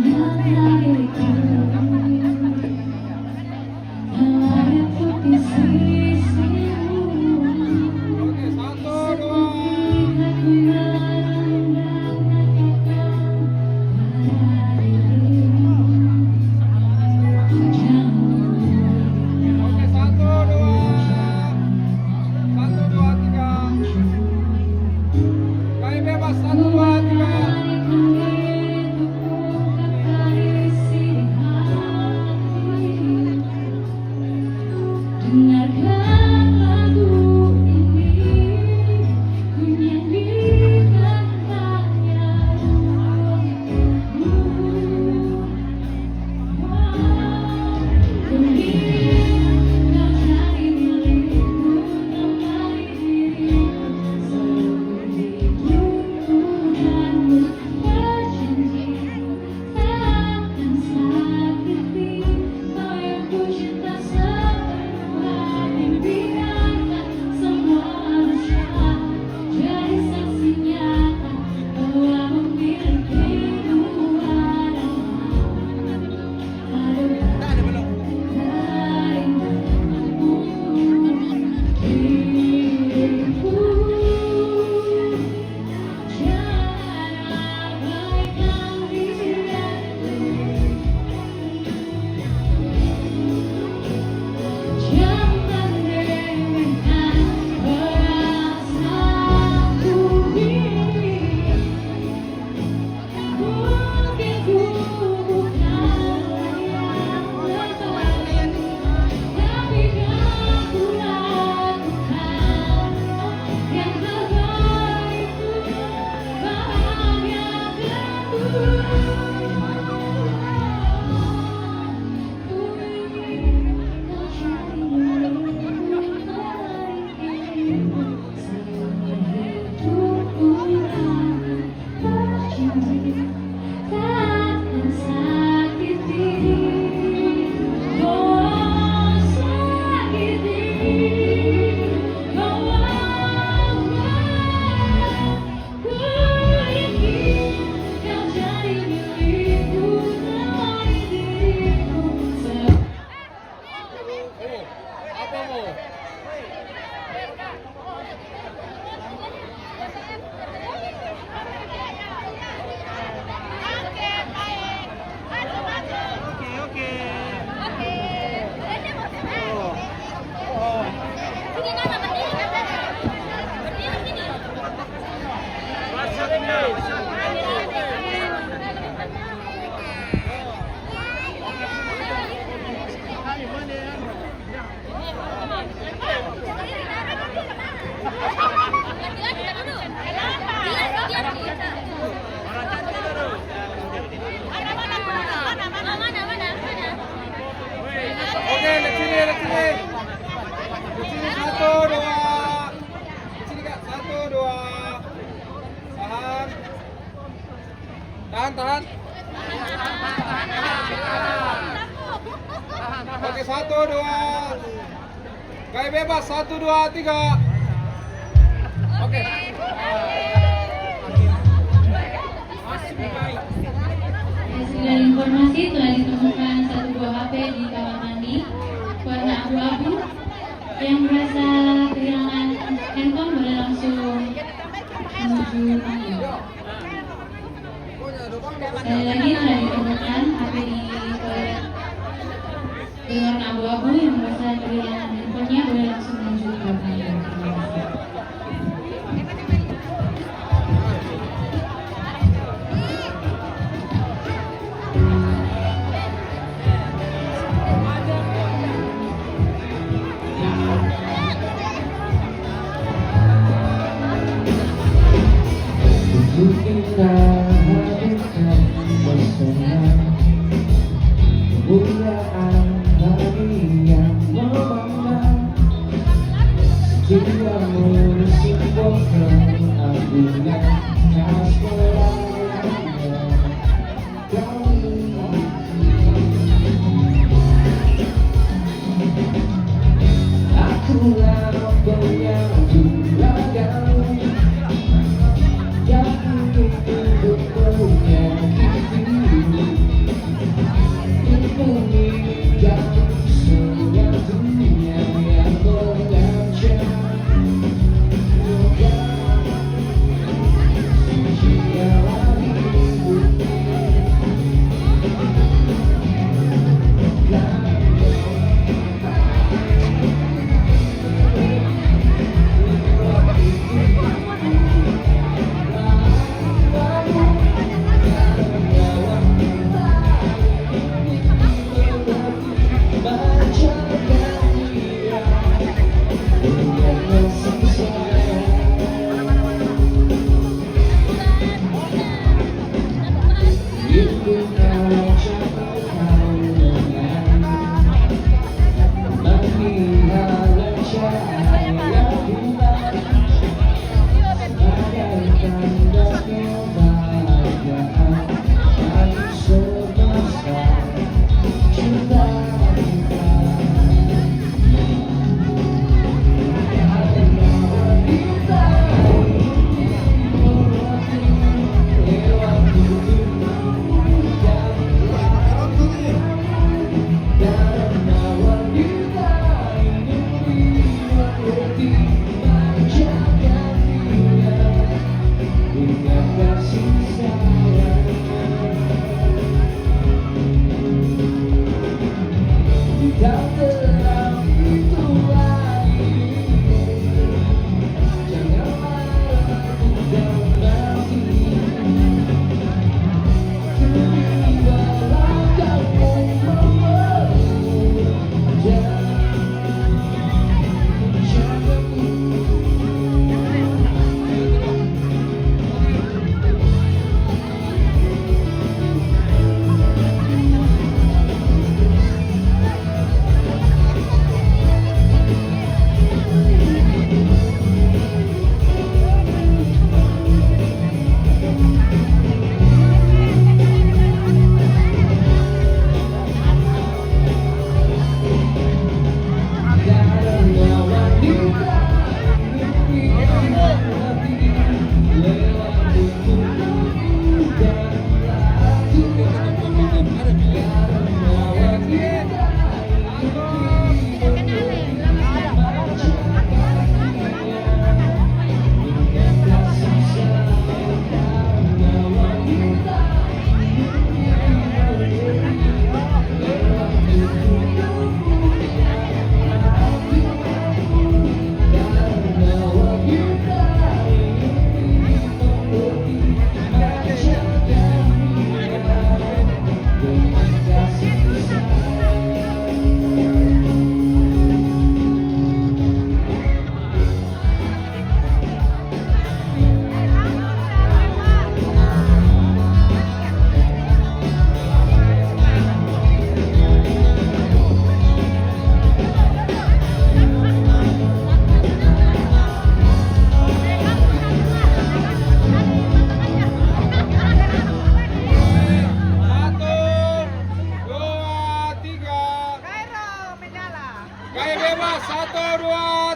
Oke, satu, dua. Satu, dua, tiga. Kami bebas, satu, dua, tiga. Dengarkan lagu ini, ku nyanyikan hanya untukmu. Ku ingin kau jadi milikku, temani diriku seumur hidupku, dan ku berjanji takkan sakiti kau yang ku cinta sepenuh hati. Biarkan semua manusia jadi saksi nyata bahwa memilikimu adalah anugerah terindah dalam hidupku. Oke, di sini, di sini. Di sini, satu, dua. Di sini, Kak. Satu, dua. Tahan. Tahan, tahan. Oke, satu, dua. Kayak bebas, satu, dua, tiga. Oke. Hasil dari informasi, telah ditemukan satu buah H P di kamar mandi warna abu-abu. Yang merasa kehilangan handphone boleh langsung menuju panggung. Sekali lagi, telah ditemukan H P di toilet berwarna abu-abu. Yang merasa kehilangan handphonenya boleh langsung menuju ke panggung. Terima kasih.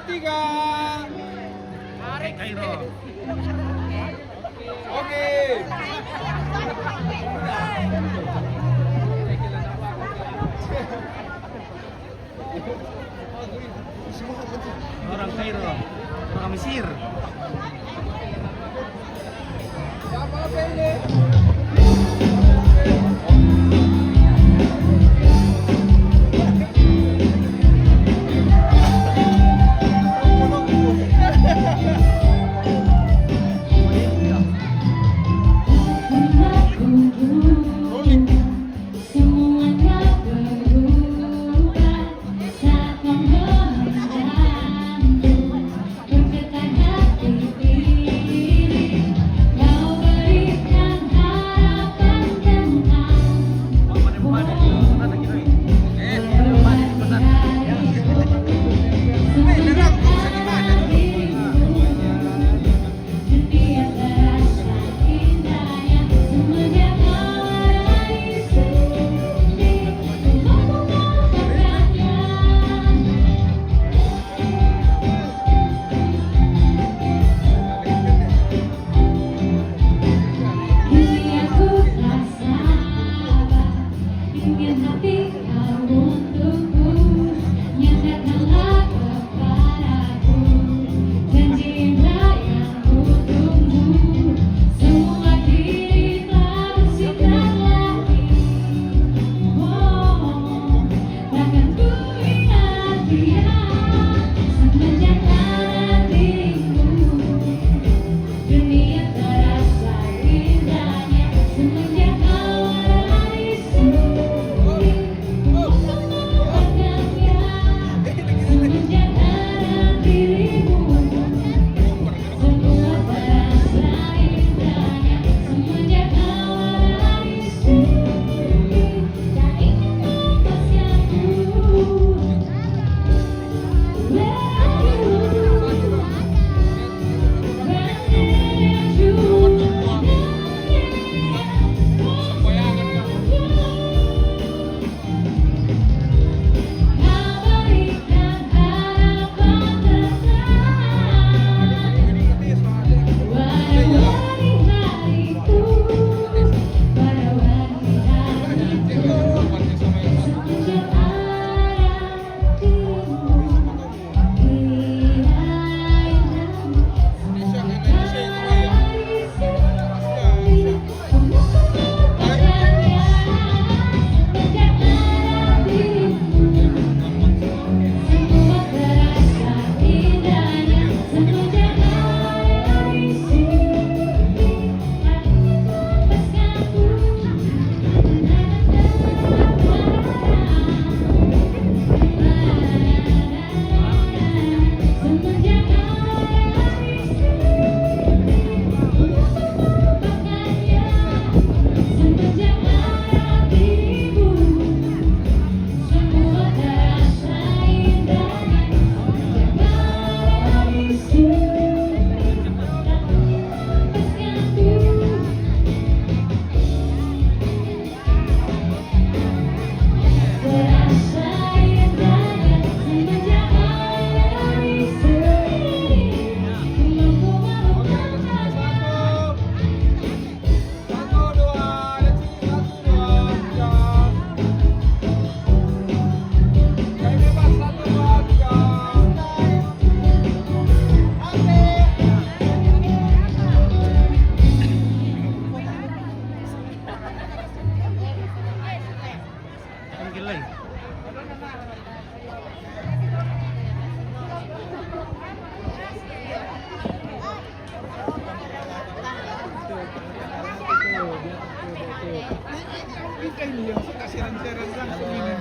Tiga. Kairo. Oke. Orang Kairo, orang Mesir.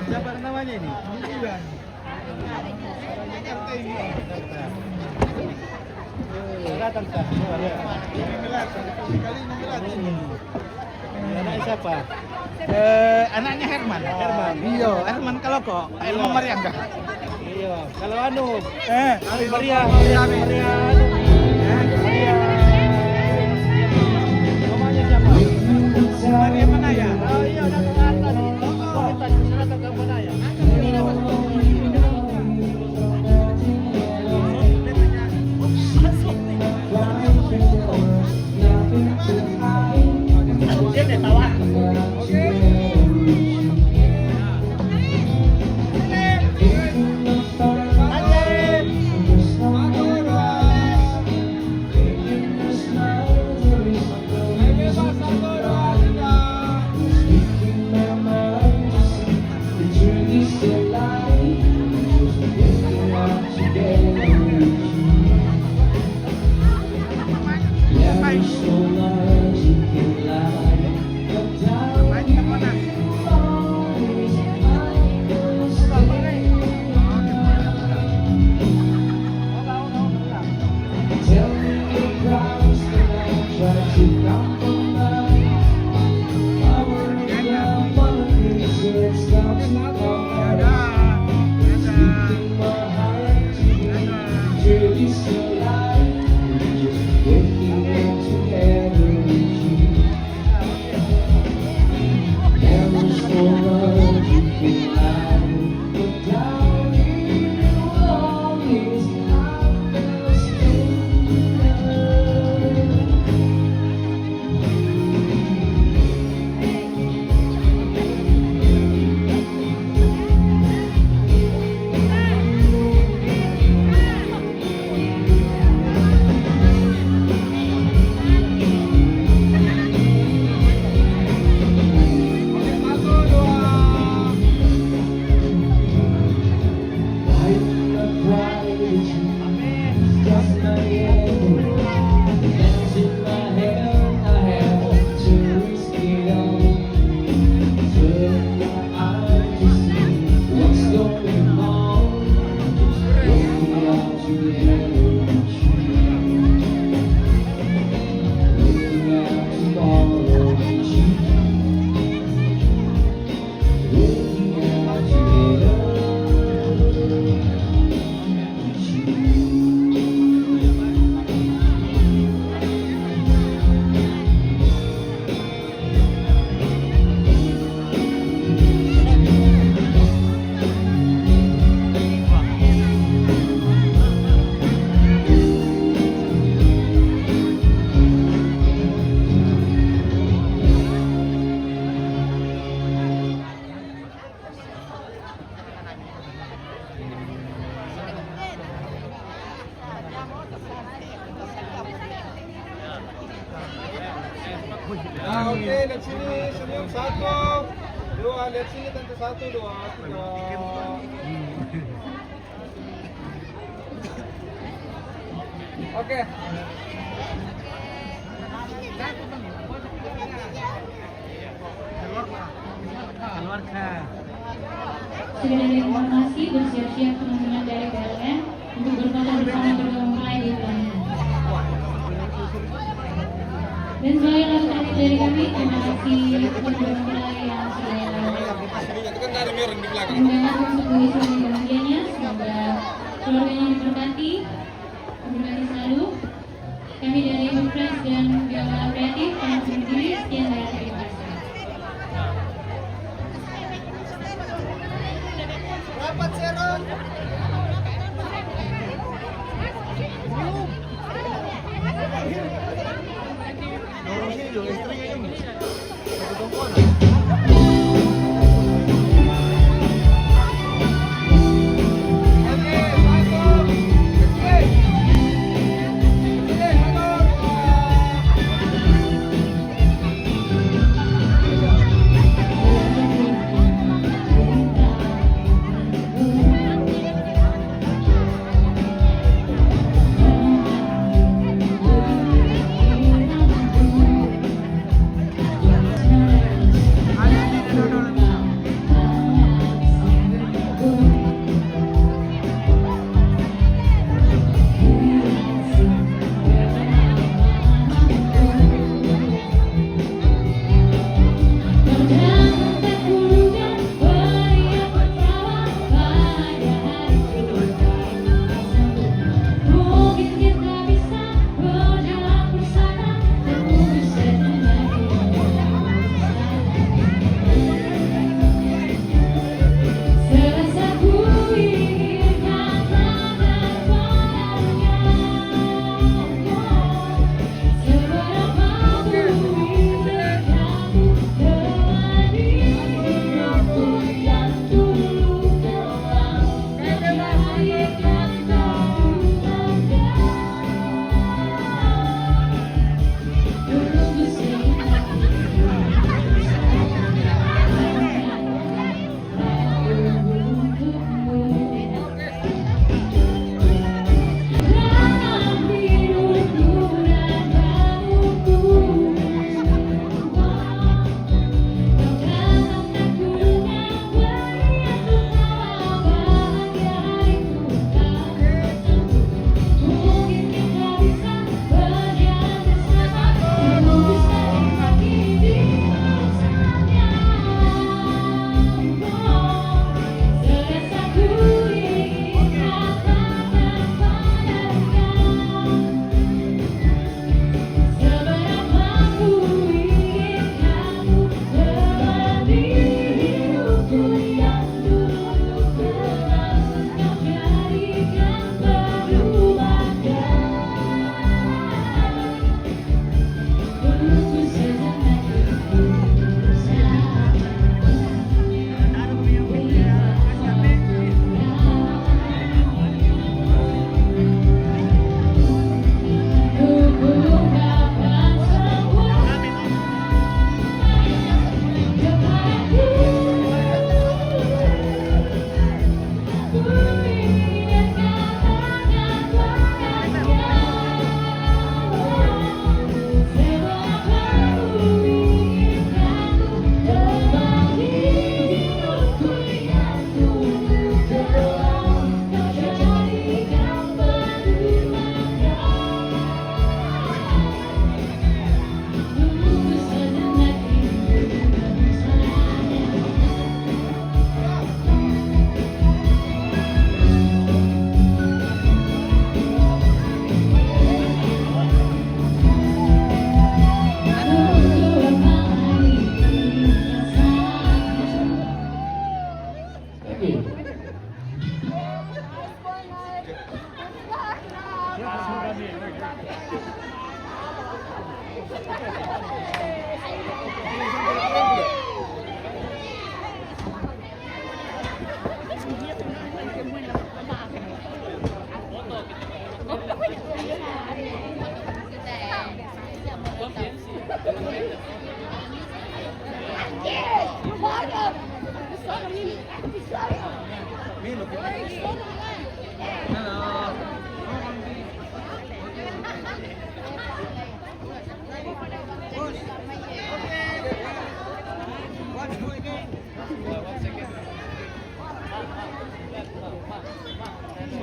Siapa namanya ini? Datang, Kak. Anaknya siapa? Eh, anaknya Herman. Herman. Iya, Herman kalau kok, Pak Herman Mariang kah? Iya, kalau anu, eh, Maria, Maria, Maria, anu, eh, Maria. Namanya siapa? Maria mana ya? Oh, iya, udah keluar tadi. Oh, kita silakan ke mana ya? Ada Maria, Mas. Ah, oke, lihat sini, senyum, satu, dua, lihat sini, tante, satu, dua, tiga. Oke. Sudah ada informasi, bersiap-siap teman-teman dari P L N untuk berfoto bersama kedua mempelai di pelaminan. Dan sebagai lagu terakhir dari kami, terima kasih untuk kedua mempelai yang sudah mendengarkan untuk wisuda bahagianya. Semoga keluarganya diberkati, diberkati selalu. Kami dari Bupres dan Biola Kreatif pamit undur diri. Sekian dan terima kasih. Rapat, Seron.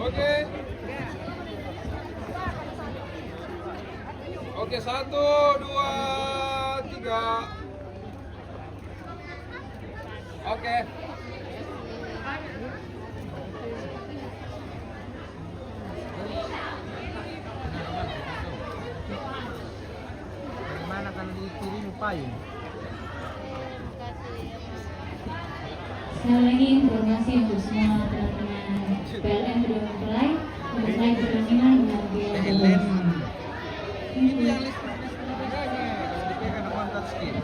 Oke. Oke, satu, dua, tiga. Oke. Bagaimana kalau dikirim payung? Sekali lagi informasi untuk semua teman-teman P L M kedua mempelai, untuk naik pertandingan dengan biaya bonus. Ini yang listrik, listrik bedanya, kalau dipegang sama touchscreen.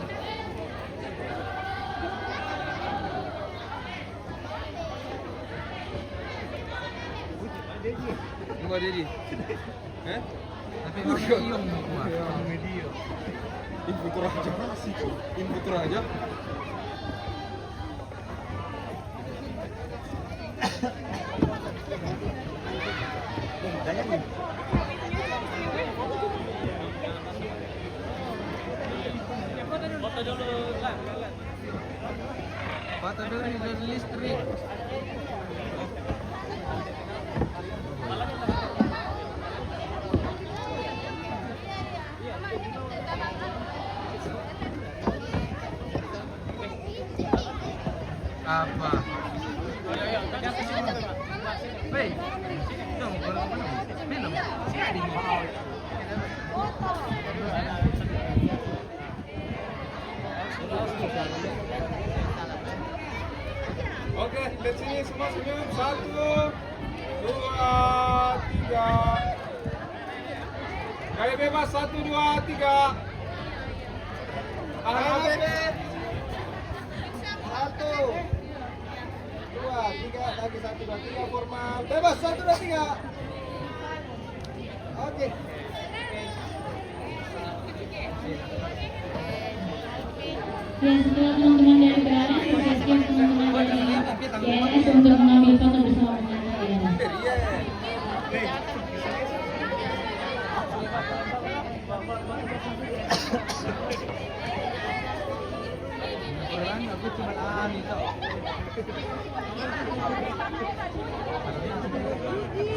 Coba, Dedi. Eh? Tapi mau medium, mau gua. Iya, medium. Input aja. Input aja. Foto dulu, Lan, Lan. Foto dulu, ini belum listrik. Apa? Hei, dong, minum. Sini. Oke, lihat sini semua senyum. Satu, dua, tiga. Gaya bebas, satu, dua, tiga. Anak bebas. Satu, dua, tiga. Lagi satu, dua, tiga. Formal. Bebas, satu, dua, tiga. Oke. Ya, setelah teman-teman dari P L M, bersiap teman-teman dari G N S untuk mengambil foto bersama pengantin.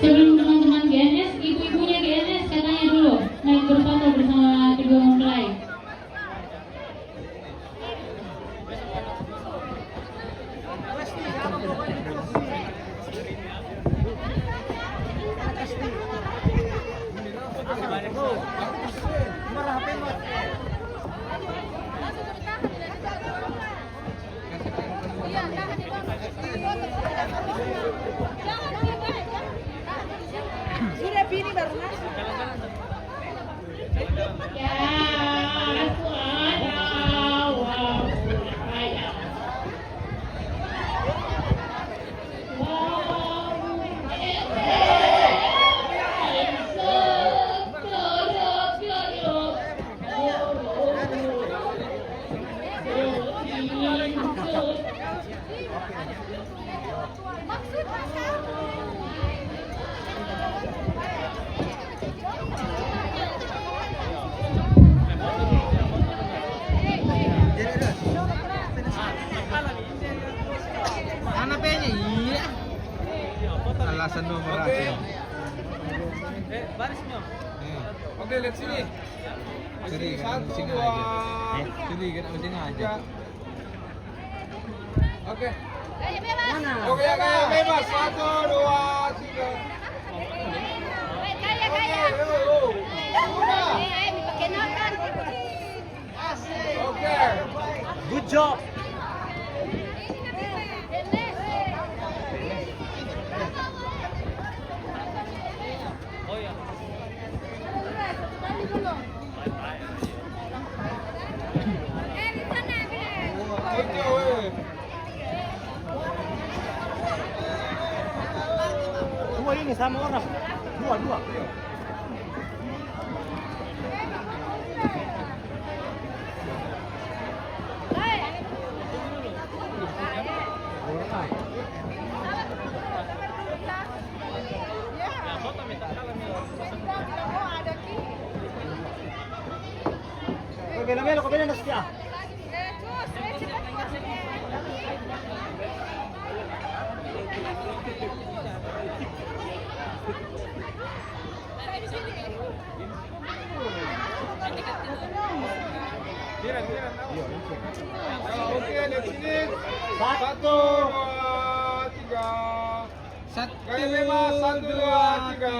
Sebelum teman-teman G N S, ibu-ibunya G N S katanya dulu naik berfoto bersama kedua mempelai. Sudah, Vini baru masuk. Mana P-nya? Iya. Alasan nomor aja. Oke, lihat sini. Curiga, satu, pusing aja. Dua. Eh, curiga, pusing aja. Tiga. Oke. Gaya bebas. Mana? Oke, gaya bebas. Satu, dua, tiga. Gaya, gaya. Oke, yuk, yuk. Sudah. Eh, eh, dipakai nokan. Asik. Oke. Good job. Oh, iya. Dua ini sama orang. Dua, dua. Oke, let's ini. Satu, dua, tiga. Satu, dua, tiga.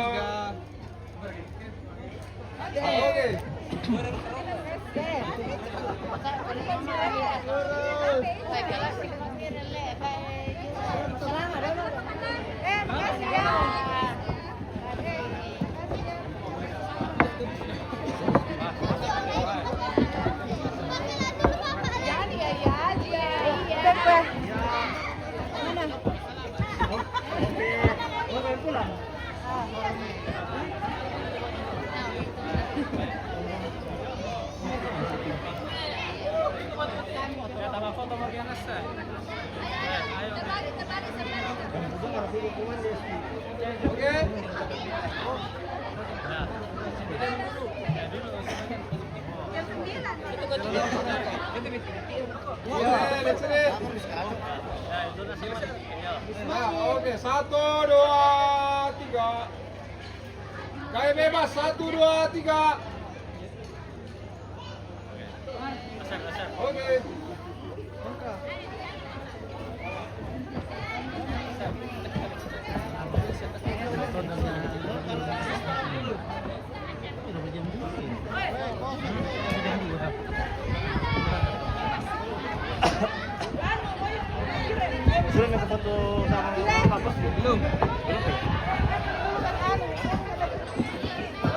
Oke. Nah, oke, satu, dua, tiga. Kayak bebas, satu, dua, tiga. Oke. Sudah minta foto sama kampus? Belum. Belum.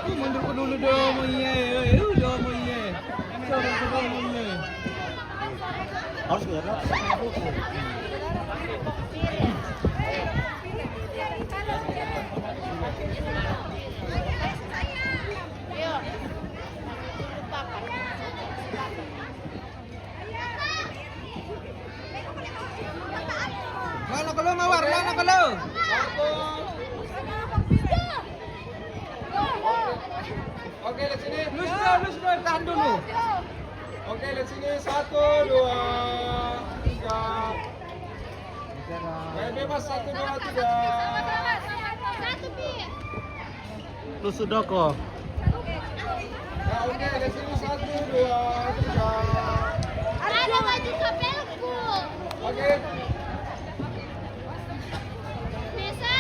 Ih, mundur ke dulu dong, mau iya, eh, lu dong, mau iya. Mundur ke dulu, mau iya. Harus gue lihat. Lana kalau mawar, lana kalau. Oke, let's ini. Lus dulu, lus dulu, tahan dulu. Oke, let's ini. Satu, dua, tiga. Main bebas, satu, dua, tiga. Lu Sudoko. Ya, oke, let's ini. Satu, dua, tiga. Ada baju kapelku. Oke. Bisa.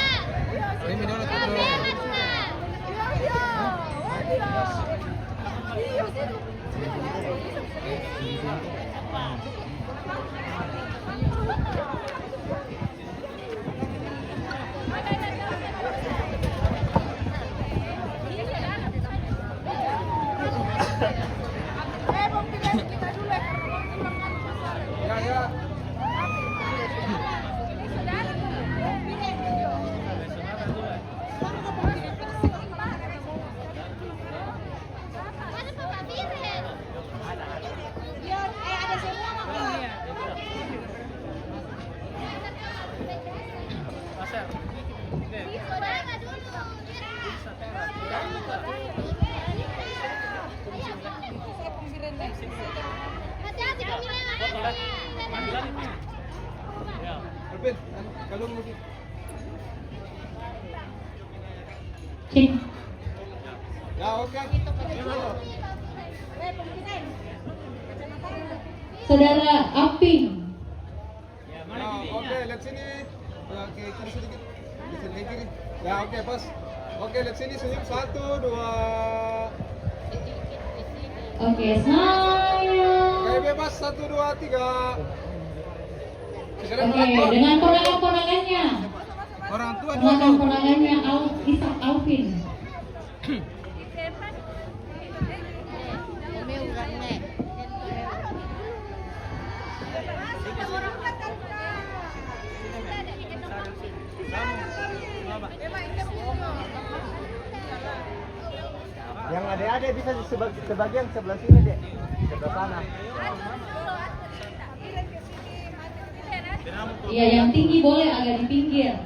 Ini dulu, tuh. Kamera, Nuna. Alvin, kalau mau Cek. Ya, oke. Saudara Aping. Ya, oke, lihat sini. Ya, oke, kiri sedikit. Sedikit kiri. Ya, oke, pas. Oke, lihat sini, senyum. Satu, dua. Oke, smile. Kayak bebas, satu, dua, tiga. Oke, dengan ponakan-ponakannya. Orang tua dulu. Ponakan-ponakannya Al-, Ishak Alvin. Yang ada-ada bisa sebag-, sebagian sebelah sini, Dek. Sebelah sana. Iya, yang tinggi boleh agak di pinggir.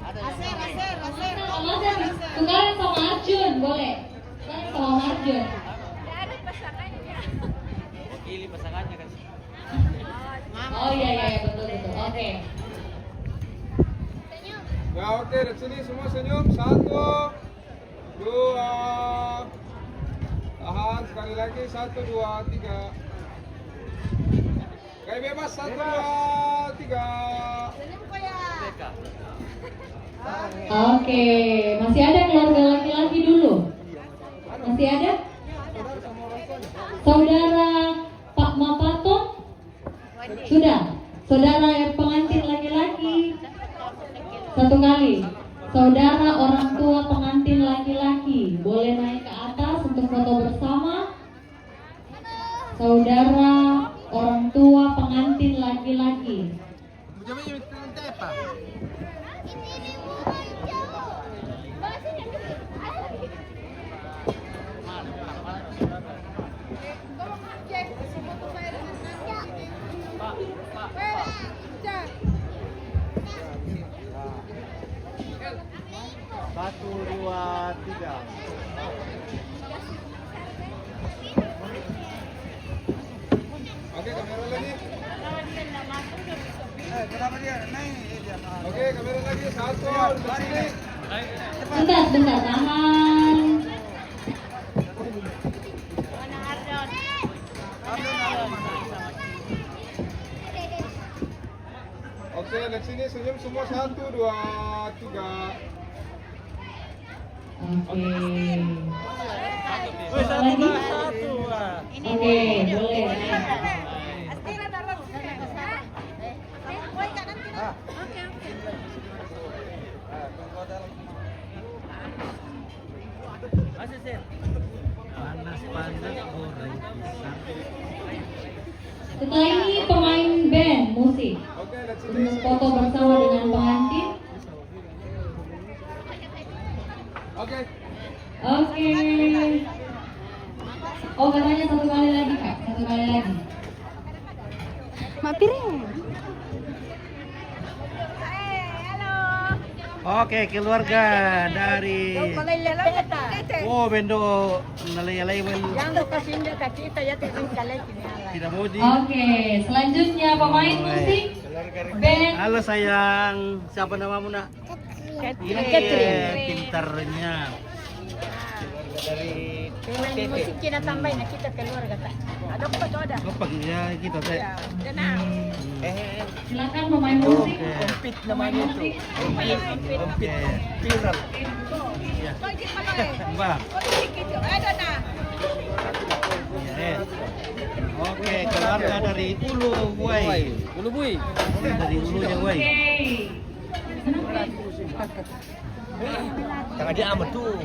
Aser, aser, aser. Aser, aser. Tukaran sama Arjun, boleh. Tukaran sama Om Arjun. Wakili pasangannya kan. Oh iya, iya, iya, betul, betul. Oke. Ya, oke, dari sini semua senyum. Satu, dua. Tahan, sekali lagi. Satu, dua, tiga. Kayak bebas, satu, dua, tiga. Oke, masih ada keluarga laki-laki dulu? Masih ada? Saudara Pak Mapato? Sudah. Saudara pengantin laki-laki? Satu kali. Saudara orang tua pengantin laki-laki, boleh naik ke atas untuk foto bersama. Saudara orang tua pengantin laki-laki. Satu, dua, tiga. Oke, kamera lagi. Eh, kenapa dia naik? Eh, dia, ah. Oke, kamera lagi. Satu, dua, tiga. Bentar, bentar, tahan. Oke, dari sini senyum semua. Satu, dua, tiga. Oke. Woi, satu dua satu. Wah. Oke, boleh. Masih, Sir. Panas-panas goreng pisang. Setelah ini pemain band musik untuk foto bersama dengan pengantin. Oke. Oke. Oh, katanya satu kali lagi, Kak. Satu kali lagi. Mak Piring. Oke, keluarga dari Oh Bendo, nalai-alai wen. Yang lo kasih indah kasih kita ya tuh kalai kini ala. Tidak mau di. Oke, selanjutnya pemain musik band. Halo sayang, siapa namamu nak? Catherine. Iya, pintarnya. Keluarga dari Main musik kita tambahin kita keluarga tak. Ada apa tuh ada? Apa ya kita teh? Ya, tenang. Hmm. Eh, Silakan pemain musik. Oke. Pit namanya itu. Oke. Viral. Ya. Kau ikut mana? Mbak. Kau ikut gitu. Ada nah. Ya, eh. Oke, keluarga dari Ulu Buai. Ulu Bui. Dari Ulunya Buai. Oke. Jangan dia amat tuh.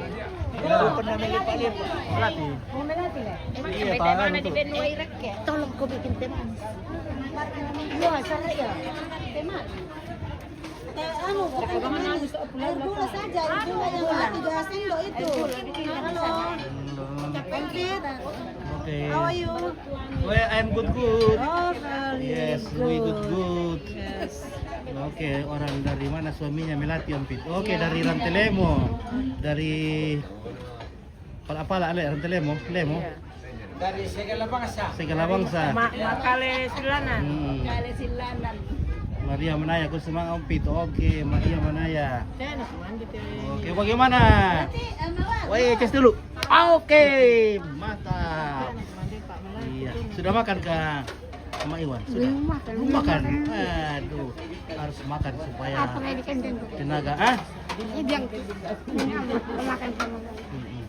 Itu pernah melepak-lepak. Pelatih. Mau melatih lah. Iya, tangan itu. Tolong kau bikin teh manis. Iya, saya ya. Teh manis. Anu, bukan teh manis. Air gula saja, air gula yang ada tiga sendok itu. Halo. Covid. Oke. How are you? Well, I'm good, good. Oh, very Yes, we good, good. Yes. Oke, orang dari mana suaminya melatih Om Pit? Oke, dari Rantelemo. Dari Pala-pala ale Rantelemo, Lemo. Dari segala bangsa. Segala bangsa. Ma Makale Silanan. Hmm. Makale Silanan. Maria Manaya, ku semangat Om Pit. Oke, Maria Manaya. Saya nak mandi teh. Oke, bagaimana? Woi, cek dulu. Oke, mantap. Iya, sudah makan kah sama Iwan? Sudah. Belum makan. Belum makan. Aduh, harus makan supaya Apa yang dikandung? Tenaga, ah? Ini yang makan sama. Mm-mm.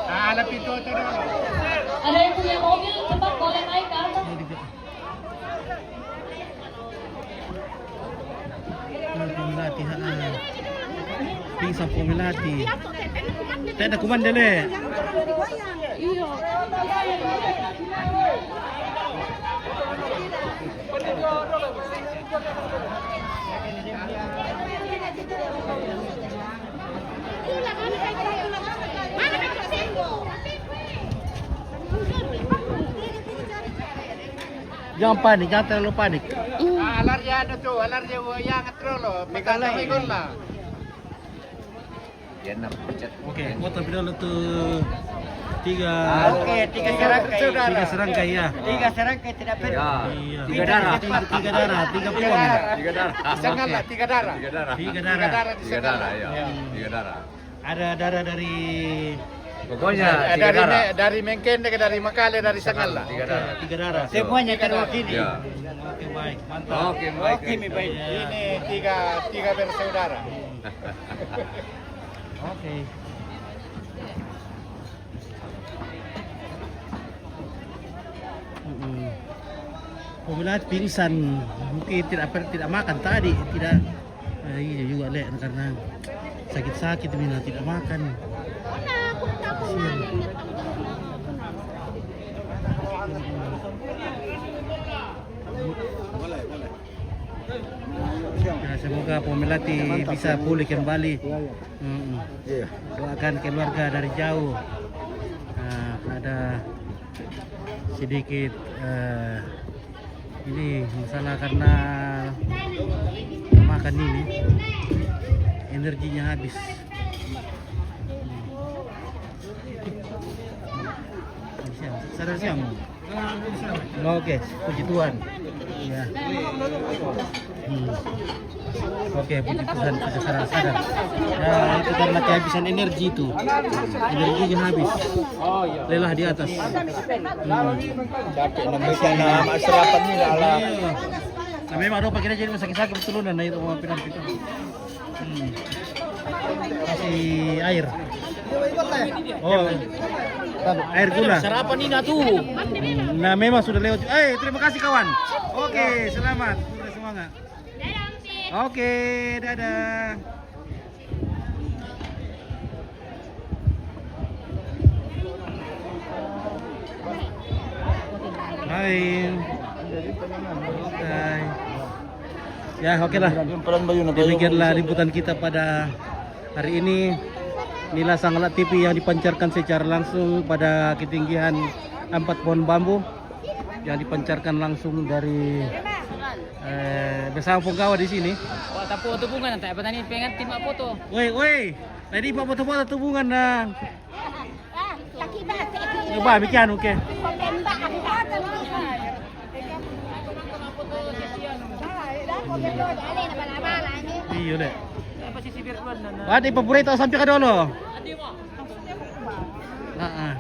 Ah, ada pintu tuh. Ada yang punya mobil, cepat boleh naik ke atas. Nah, pelatih, ha. Bisa pelatih. Tidak ada kuman dele. Jangan panik, jangan terlalu panik. Alar ya anu tu, alar ya yang ngetrol lo. Megalah. Megalah. Dia enam pencet. Oke, foto video lo tu tiga. Oke, tiga serangkai. Tiga serangkai, ya. Tiga serangkai tidak perlu. Ya. Iya. Tiga darah. Tiga, tiga darah, tiga puang. Tiga darah. Di Sangalla, tiga darah. Tiga darah. Tiga darah. Tiga darah di Sangalla. Tiga darah, ya. Tiga darah. Ada darah dari. Pokoknya tiga darah. Dari Mekelle, dari Makale, dari Sangalla. Tiga darah. Tiga darah. Semuanya terwakili. Ya. Oke, baik, mantap. Oke, baik. Oke, mi baik. Ini tiga, tiga bersaudara. Oke. Mm-mm. Pemilat pingsan, mungkin tidak per-, tidak makan tadi, tidak. Eh, iya juga, Lek, karena sakit-sakit, Mina, tidak makan. Kasihan. Ya, semoga Pomelati bisa pulih kembali. Iya, iya. Mm-mm. Iya. Doakan keluarga dari jauh. Nah, ada sedikit, eh, ini masalah karena makan ini, energinya habis. Sadar siang. Oke, puji Tuhan. Ya. Hmm. Oke, puji Tuhan, kita sadar-sadar. Ya, itu karena kehabisan energi itu. Energinya habis. Lelah di atas. Hmm. Capek namanya. Iya. Nah, memang ada pakai aja sakit-sakit betul, nah, itu mau pindah-pindah. Hmm. Kasih air. Oh, air gula. Sarapan ini tuh. Hmm. Nah, memang sudah lewat. Eh, terima kasih, kawan. Oke, selamat. Semangat. Oke, dadah. Hai. Hai. Ya, oke lah. Demikianlah liputan kita pada hari ini. Inilah Sangalla T V yang dipancarkan secara langsung pada ketinggian empat pohon bambu, yang dipancarkan langsung dari, eh, bersama punggawa di sini. Wah, tapi foto bunga nanti apa tadi pengen tim apa foto? Woi, woi. Tadi buat foto-foto tu bunga na. Ah, kaki bah, kaki. Coba bikin, oke. Kau tembak aku. Iya, Dek. Ada ibu berita sampai ke dulu. Heeh.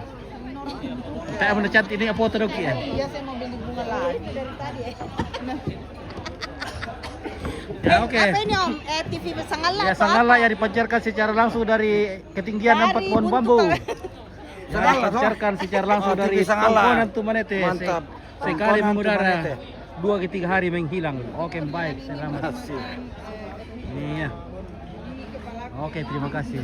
Tak mana cantik ni apa tu, Doki, ya? Iya, saya mau beli bunga lagi dari tadi, eh. Ya, oke. Apa ini, Om? Eh, T V Sangalla. Ya, atau Sangalla apa? Yang dipancarkan secara langsung dari ketinggian dari empat pohon bambu. Yang dipancarkan secara langsung dari Tongkonan Tumanete. Mantap. Sekali mengudara, dua ke tiga hari menghilang. Oke, baik, selamat. Iya. Oke, terima kasih.